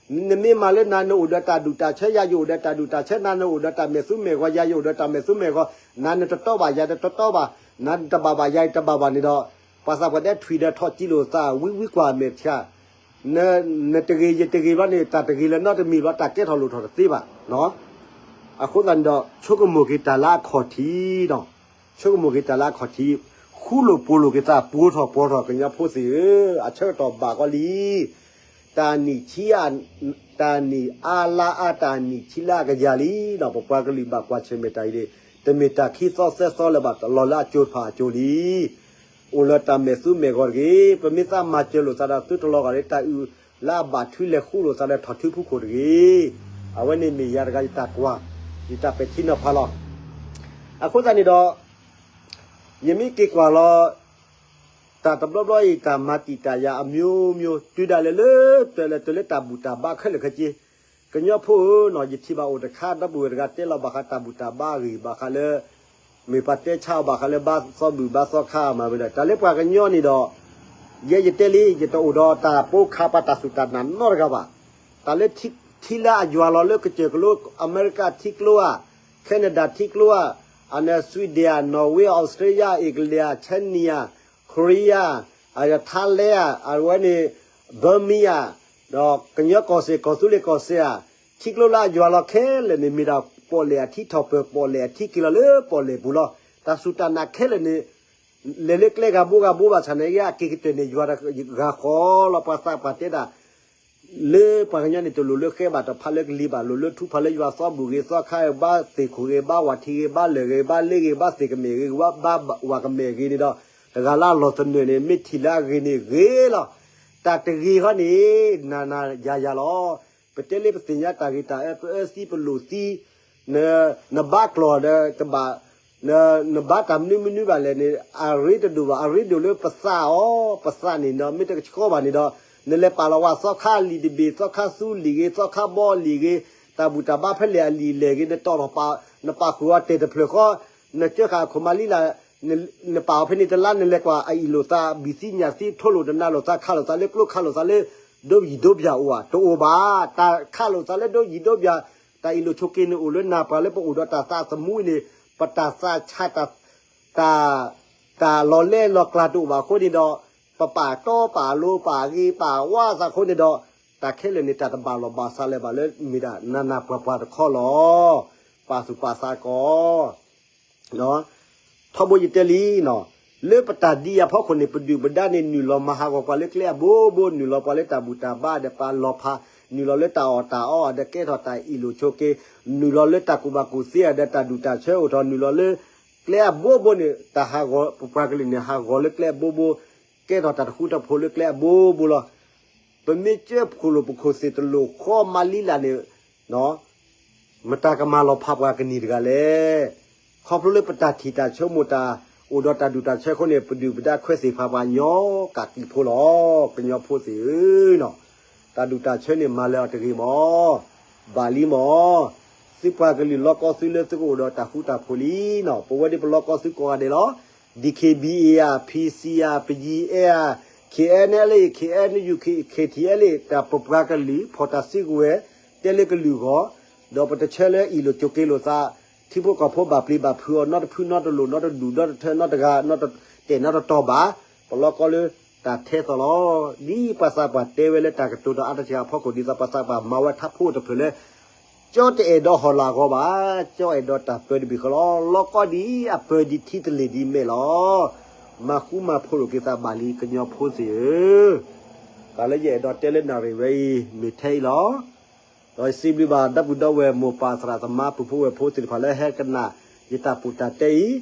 နမ့ၢ်မၤလၢနၤနအိၣ်ဒီးတၢ်ဒူၣ်တၢ်ဆၢ ယၤယအိၣ်ဒီးတၢ်ဒူၣ်တၢ်ဆၢ, နၤနအိၣ်ဒီးတၢ်မဲာ်သူမဲာ်ဂီၤ ယၤယအိၣ်ဒီးတၢ်မဲာ်သူမဲာ်ဂီၤ, နၤနတတီဘၣ် ယၤတတီဘၣ်, နၤနတဘၣ်ဘၣ် ယၤယတဘၣ်ဘၣ်န့ၣ်ဒီး ပှၤသးပှၢ်တဲထွံၣ်ဒီးထီၣ်ကံလိာ်သး ဝံဝံကွၢ်မဲာ်ထံ, နတဂ့ၤ ယတဂ့ၤဘျီန့ၣ် တၢ်တဂ့ၤလၢနီတမံၤဘျီ တၢ်ကဲထီၣ်လိၣ်ထီၣ်တသ့ဘၣ်. အဃိသတးန့ၣ်ဒီး ဆိကမိၣ်က့ၤတၢ်လၢအခီၣ်ထံးဒီး ဆိကမိၣ်က့ၤတၢ်လၢအခီၣ်ထံး, ဃူလိာ်ဖိးလိာ်က့ၤသး ပှိၤထီၣ်ပှီၤထီၣ် ကညီဖိသ့ၣ်ဧၢ, အဆၢကတီၢ်ဘၣ်ကီလံ. တၢ်နံၣ်ဆံ, တၢ်နံၣ်အါလါအါ တၢ်နံၣ်ဆံလါအကယၤလံဒီး ပပှၤကလုာ်ဘၣ်ကွၢ်ဆၢၣ်မဲာ်တၢ်အံၤန့ၣ် တမ့ၢ်တၢ်ခံသီသၢသီလၢၤဘၣ် လီၤလၢအစိၤတဖၣ်အစိၤလံ. အိၣ်လၢတၢ်မဲာ်သူမဲာ်ဂီၤတဂ့ၤ, ပမ့ၢ်သးမၤစၢၤလိာ်သးဒီးသုတလီၤဂာ်လၢတၢ်အုၣ်လၢအဘၣ်ထုလဲၤဃူလိာ်သးလၢထီၣ်ထုဖုခိၣ်တဂ့ၤ. အဝဲန့ၣ်မ့ၢ်ယၤတဂၤယတၢ်ကွၢ်, ယတၢ်ပဲာ်ထံနီၤဖးလီၤ. အဃိသတးန့ၣ်ဒီး ယမ့ၢ်က့ၤကွၢ်လီၤ တၢ်တဘျီဘျီအံၤ တၢ်မၤတံာ်တာ်ယၤအမျိုးမျိုး တုၤဒၣ်လဲာ်လၢ တုၤလဲာ်တုၤလၢတၢ်ဘူၣ်တၢ်ဘါခဲလၢာ်ခဲဆ့, ကညီဖိဧၢ, ယထံၣ်ဘၣ်အိၣ်တခါ ဒီပုၢ်ဝဲၢ်တဂၤတဲလီၤဘၣ်ဃးတၢ်ဘူၣ်တၢ်ဘါအဂ့ၢ် ဘၣ်ဃးလၢ မ့ၢ်ပှၤတဲဆါအီၤဘၣ်ဃးလၢ ဘါသီဘူၣ်ဘါသီခါမၤဝဲဒၣ် တၢ်လၢပှၤကညီန့ၣ်ဒီး ယဲယတဲလံ ယတအိၣ်ဒီးတၢ်ပိခးပှၤတၢ်စူၢ်တၢ်နာ်နီတဂၤဘၣ်. တၢ်လၢထံလၢအယွၤလီၤလၢကစၢၢ်ကလိ အမဲရကၤထံကျိဧါ, Canada ထံကျိဧါ, အန့ၣ် Sweden ဧါ, Norway ဧါ, Australia ဧါ, England ဧါ, China ဧါ, Korea ဧါ, Thailand ဧါ, အဝဲန့ၣ် Burma ဧါ, ဒီးကညီကီၢ်စဲၣ် ကီၢ်သူလ့ၤကီၢ်စဲၣ်ဧါ, ထံကျိလၢအယွၤလီၤခဲလၢာ်န့ၣ် မ့ၢ်ဒၣ်ပီၣ်လဲၣ်အထံထီၣ်ပၢၢ် ပီၣ်လဲၣ်အထံက့ၤလီၤလၢပီၣ်လဲၣ်ပူၤလီၤ. တၢ်စူၢ်တၢ်နာ်ခဲလၢာ်န့ၣ် လဲၤလၢကျဲဂၤဘိဂၤဘိဘၣ်ဆၣ်န့ၣ် အက့ၤကတၢၢ်န့ၣ် ယွၤဂၤဃီလီၤ. ပှၤသးပှၢ်တဲဒၣ် လၢပှၤကညီန့ၣ် တလိၣ်လၢဃဲဘၣ် တဖးလၢကလံၤဘၣ် လိၣ်လၢထူဖးလၢယွၤသီဘူၣ်ဂ့ၤ သီခါဂ့ၤ ဘါသ့ၣ်ခိၣ်ဂ့ၤ ဘါဝၣ်ထံဂ့ၤ ဘါလၢၢ်ဂ့ၤ ဘါလ့ဂ့ၤ ဘါသ့ၣ်ကမဲာ်ဂ့ၤ ဘါဝၣ်ကမဲာ်ဂ့ၤန့ၣ်ဒီး တဂၤလၢအလီၢ်သနၢၣ်န့ၣ် မ့ၢ်ထံၣ်လၢအဂ့ၤန့ၣ်ဂ့ၤလီၤ. တၢ်တဂ့ၤဃီန့ၣ် နၤနၤယၤယၤလီၤ. ပတဲလၢပသ့ၣ်ညါတၢ်ဂ့ၤတၢ်အၢ ပအၢသံပလိၣ်သံ နဘါကျီၢ်ဒီးတဘၣ် နဘါတၢ်မနုၤမနုၤဘၣ်လဲၣ်န့ၣ် အရ့တဒိၣ်ဘၣ် အရ့ဒိၣ်လၢပသးအီၤ ပသးန့ၣ်ဒီး မ့ၢ်တကဆှီဘၣ်န့ၣ်ဒီး နလဲၤပာ်လီၤဝဲသီခါအလံာ်တဘ့ၣ် သီခါသူလံာ်ဂ့ၤ သီခါဘီလံာ်ဂ့ၤ တၢ်ဘူၣ်တၢ်ဘါဖဲလဲၣ်အလံာ်လဲၣ်ဂ့ၤ နတီၢ်ထီၣ်ပာ် နပာ်ဃုာ်အီၤတဲာ်တဖျၢၣ်ဃီ နကၢဃာ်အခိၣ်မၤလံလၢ် နပာ်အီၤဖဲန့ၣ်တလါ နလဲၤကွၢ်အအံၣ်လိာ်သး ဘံၣ်သံညၣ်သံ ထိလိာ်တနၤလိာ်သး ခးလိာ်သးလၢကျိ ခးလိာ်သးလၢ ဒိယံၤဒိဘျၣ်အိၣ်ဧါ တအိၣ်ဘၣ်. တၢ်ခးလိာ်သးလၢဒိယံၤဒိဘျၣ် တၢ်အံၣ်လိာ်ဆိးက့န့ၣ်အိၣ်လၢနၤ ပှၤလၢပအိၣ်ဒီးတၢ်သးသမူန့ၣ် ပတၢ်သးဆး တၢ် တၢ်လီၤလဲလီၤကျါတအိၣ်ဘၣ်အဃိန့ၣ်ဒီး ပပာ်တီပာ်လိၤ ပာ်ဂ့ၤပာ်ဝါသးအဃိန့ၣ်ဒီး တၢ်ခဲလၢာ်န့ၣ် တၢ်တဘၣ်လီၢ်ဘၣ်စးလၢၤဘၣ်လၢမ့ၢ်ဒၣ်နးနးပှၤပှၤတခီလီၤ. ပာ်သူၣ်ပာ်သးကီး ထီဘိယတဲလံ, လၢပတၢ်ဒ်အံၤအဖီခိၣ်န့ၣ် ပဒုၣ်ပဒါန့ၣ် နုာ်လီၤမၤဟးဂီၤပှၤလၢကျဲအဘိဘိ, နုာ်လီၤပှၤလၢတၢ်ဘူၣ်တၢ်ဘါဒီးပှၤလီၤဖး, နုာ်လီၤလၢတၢ်အီၣ်တၢ်အီဒီးကဲထီၣ်တၢ်အံၣ်လိာ်ဆိးက့, နုာ်လီၤလၢတၢ်ကူၣ်ဘၣ်ကူၣ်သ့ဒီးတၢ်ဒူၣ်တၢ်ဆၢအိၣ်ထီၣ်, နုာ်လီၤလၢကျဲအဘိဘိန့ၣ် တၢ်ဟးဂီၤ ပပှၤကလုာ်န့ၣ် ဟးဂီၤလၢကျဲအဘိဘိ, ကဲထီၣ်တၢ်တဃူတဖိးလၢကျဲအဘိဘိလီၤ. ပမ့ၢ်ကၢဖှိၣ်လိာ်ပခိၣ်သ့ၣ်တလိၣ်ဃီမၤလံလၢ်န့ၣ် မတၤကမၤလီၤဖးပှၤကနံၣ်တဂၤလဲၣ်. ခီဖျိလၢပတၢ်ထံၣ်တၢ်ဆိကမိၣ်တၢ်အိၣ်ဒီးတၢ်ဒူၣ်တၢ်ဆၢအဃိန့ၣ် ပဒုၣ်ပဒါခွဲးသ့ၣ်ဖးပှၤညီကးကံၢ်ဖိလီၤ. ကညီဖိသ့ၣ်ဧၢ, တၢ်ဒူၣ်တၢ်ဆၢန့ၣ်မၤလၢအီၤတဂ့ၤမး, ဘၣ်လံမး, သုပှၤကလုာ်လီၤကီသုလၢသုကအိၣ်ဒီးတၢ်ဃူတၢ်ဖိးလံနီၤ. ပဝဲဒၣ်ပလီၤကီသုကိးဂၤဒဲးလီၤ. ဒံၣ်ခ့ၣ်ဘံၣ်အ့ၣ်ဧါ, ဖံၣ်စံၣ်ဧါ, ပယံၤအဲၣ်ဧါ, ခ့ၣ်အဲၣ်နဲလ့ၣ်, ခ့ၣ်အဲၣ်နယူၣ်, ခ့ၣ်ထံၣ်အဲၣ်လ့ၣ်, တၢ်ပပှၤကလုာ် ဖီၣ်တၢ်စုကဝဲၤ တဲလၢကလုာ်အဂီၢ်, ဒီးပတဆၢလၢအံၣ်လိာ်ဆိးက့လိာ်သး, ထံဖိကီၢ်ဖိဘၣ်ပျံၤဘၣ်ဖုးအီၤ နီတဖုနီတလိၤ နီတဒူၣ်နီတထၢ နီတဂၤ နီတတဲာ်နီတတီၤဘၣ်, ပလီၤကီလၢတၢ်ထဲသိးလီၤ. ဒ်ပှၤသးပှၢ်တဲဝဲလၢတၢ်ကတိၤတၢ်အါတက့ၢ်အဖီခိၣ် ဒ်သိးပှၤသးပှၢ်မၤဝဲထါဖိတဖျၢၣ်လၢ ကၠီတအဲၣ်ဒိးဟီၣ်လာ်ဂီၤဘၣ်, ကၠီအဲၣ်ဒိးတၢ်ပၢတဘ့ၣ်ဃီလီၤ. လီၤကီဒ်အပၢဒ်ထံတလ့ၢ်ဒ်မဲာ်လီၤ. မၤဃူမၤဖိးလိာ်က့ၤသးဘၣ်လံကညီဖိသ့ၣ်ဧၢ, တၢ်လၢယအဲၣ်ဒိးတဲလၢနၣ်ရံၣ်ဝဲအံၤ မ့ၢ်ထဲအံၤလီၤ. ဒီးယစံးဘျုးဘၣ်ဒီပုၢ်ဒီဝဲၢ်မိၢ်ပၢ်သရၣ်သမါပုၢ်ဖိဝဲၢ်ဖိသ့ၣ်တဖၣ်လၢဟဲကနၣ်ယတၢ်ပူတၢ်တဲအံၤ,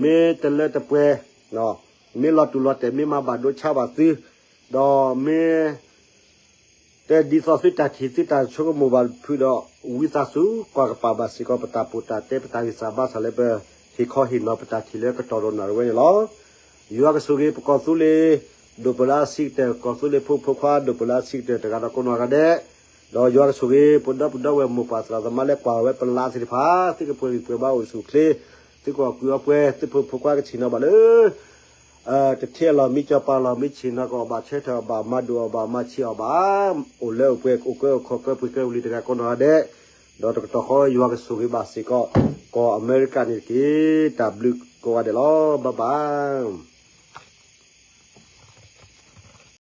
မ့ၢ်တလၢတပှဲၤ, မ့ၢ်လီၤတူာ်လီၤတဲာ် မ့ၢ်မၤဘၣ်ဒိဆါဘၣ်သု, ဒီးမ့ၢ် တဒ်သိးသုတၢ်ထံၣ်သုတၢ်ဆိကမိၣ်ဘၣ်ဖုးဒီး ဝံသးစူၤ ကွၢ်ကပာ်ဘၣ်စ့ၢ်ကီးပတၢ်ပူတၢ်တဲပတၢ်ဂံၢ်စၢ်ဘါစၢ်လၢပဟ့ၣ်ခီဟ့ၣ်နီၤပတၢ်ထံၣ်လၢကတီၢ်ဒီးနၣ်ရံၣ်ဝဲန့ၣ်လီၤ. ယွၤကဆိၣ်ဂ့ၤပကီၢ်သူလ့ၤ ဒိၣ်ပလၢအဆံးကတၢၢ် ကီၢ်သူလ့ၤဖိမုၣ်ဖိခွါ ဒိၣ်ပလၢအဆံးကတၢၢ်တဂၤဒီးကိးနီၢ်ဂၤဒဲး, ဒီးယွၤကဆိၣ်ဂ့ၤပဒီပုၢ်ဒီဝဲၢ်မိၢ်ပၢ်သရၣ်သမါလၢ ကွၢ်ဝဲပလါသ့ၣ်တဖၣ် သုကပှဲၤဂံၢ်ပှဲၤဘါအိၣ်ဆူၣ်အိၣ်ချ့, သုကအီၣ်ကုၢ်အီပှဲၤ သုဖိမုၣ်ဖိခွါကဆ့ၣ်နီၤဘၣ်လၢ တထံၣ်အလီၢ်မံ ကၠီၤပၤလီၢ်မံ ဆ့ၣ်နီၤကအီၣ်ဘၣ် ဆၢထၢၣ်အီၣ်ဘၣ် မၤဒိၣ်အီၣ်ဘၣ် မၤဆံးအီၣ်ဘၣ်, အိၣ်လၢအိၣ်ပှဲၤ အိၣ်ကၢအိၣ်ခီ ကၢပှ့ၤကၢပလံၤတဂၤကိးနီၢ်ဂၤဒဲး, ဒီးတကတီၢ်ဃီယွၤကဆိၣ်ဂ့ၤဘၣ်စ့ၢ်ကီး ကီၢ်အမဲရကၤန့ၣ်တက့ၢ်. တၢ်ဘျုးကိးဂၤဒဲးလီၤ. ဘၣ်ဘၣ်.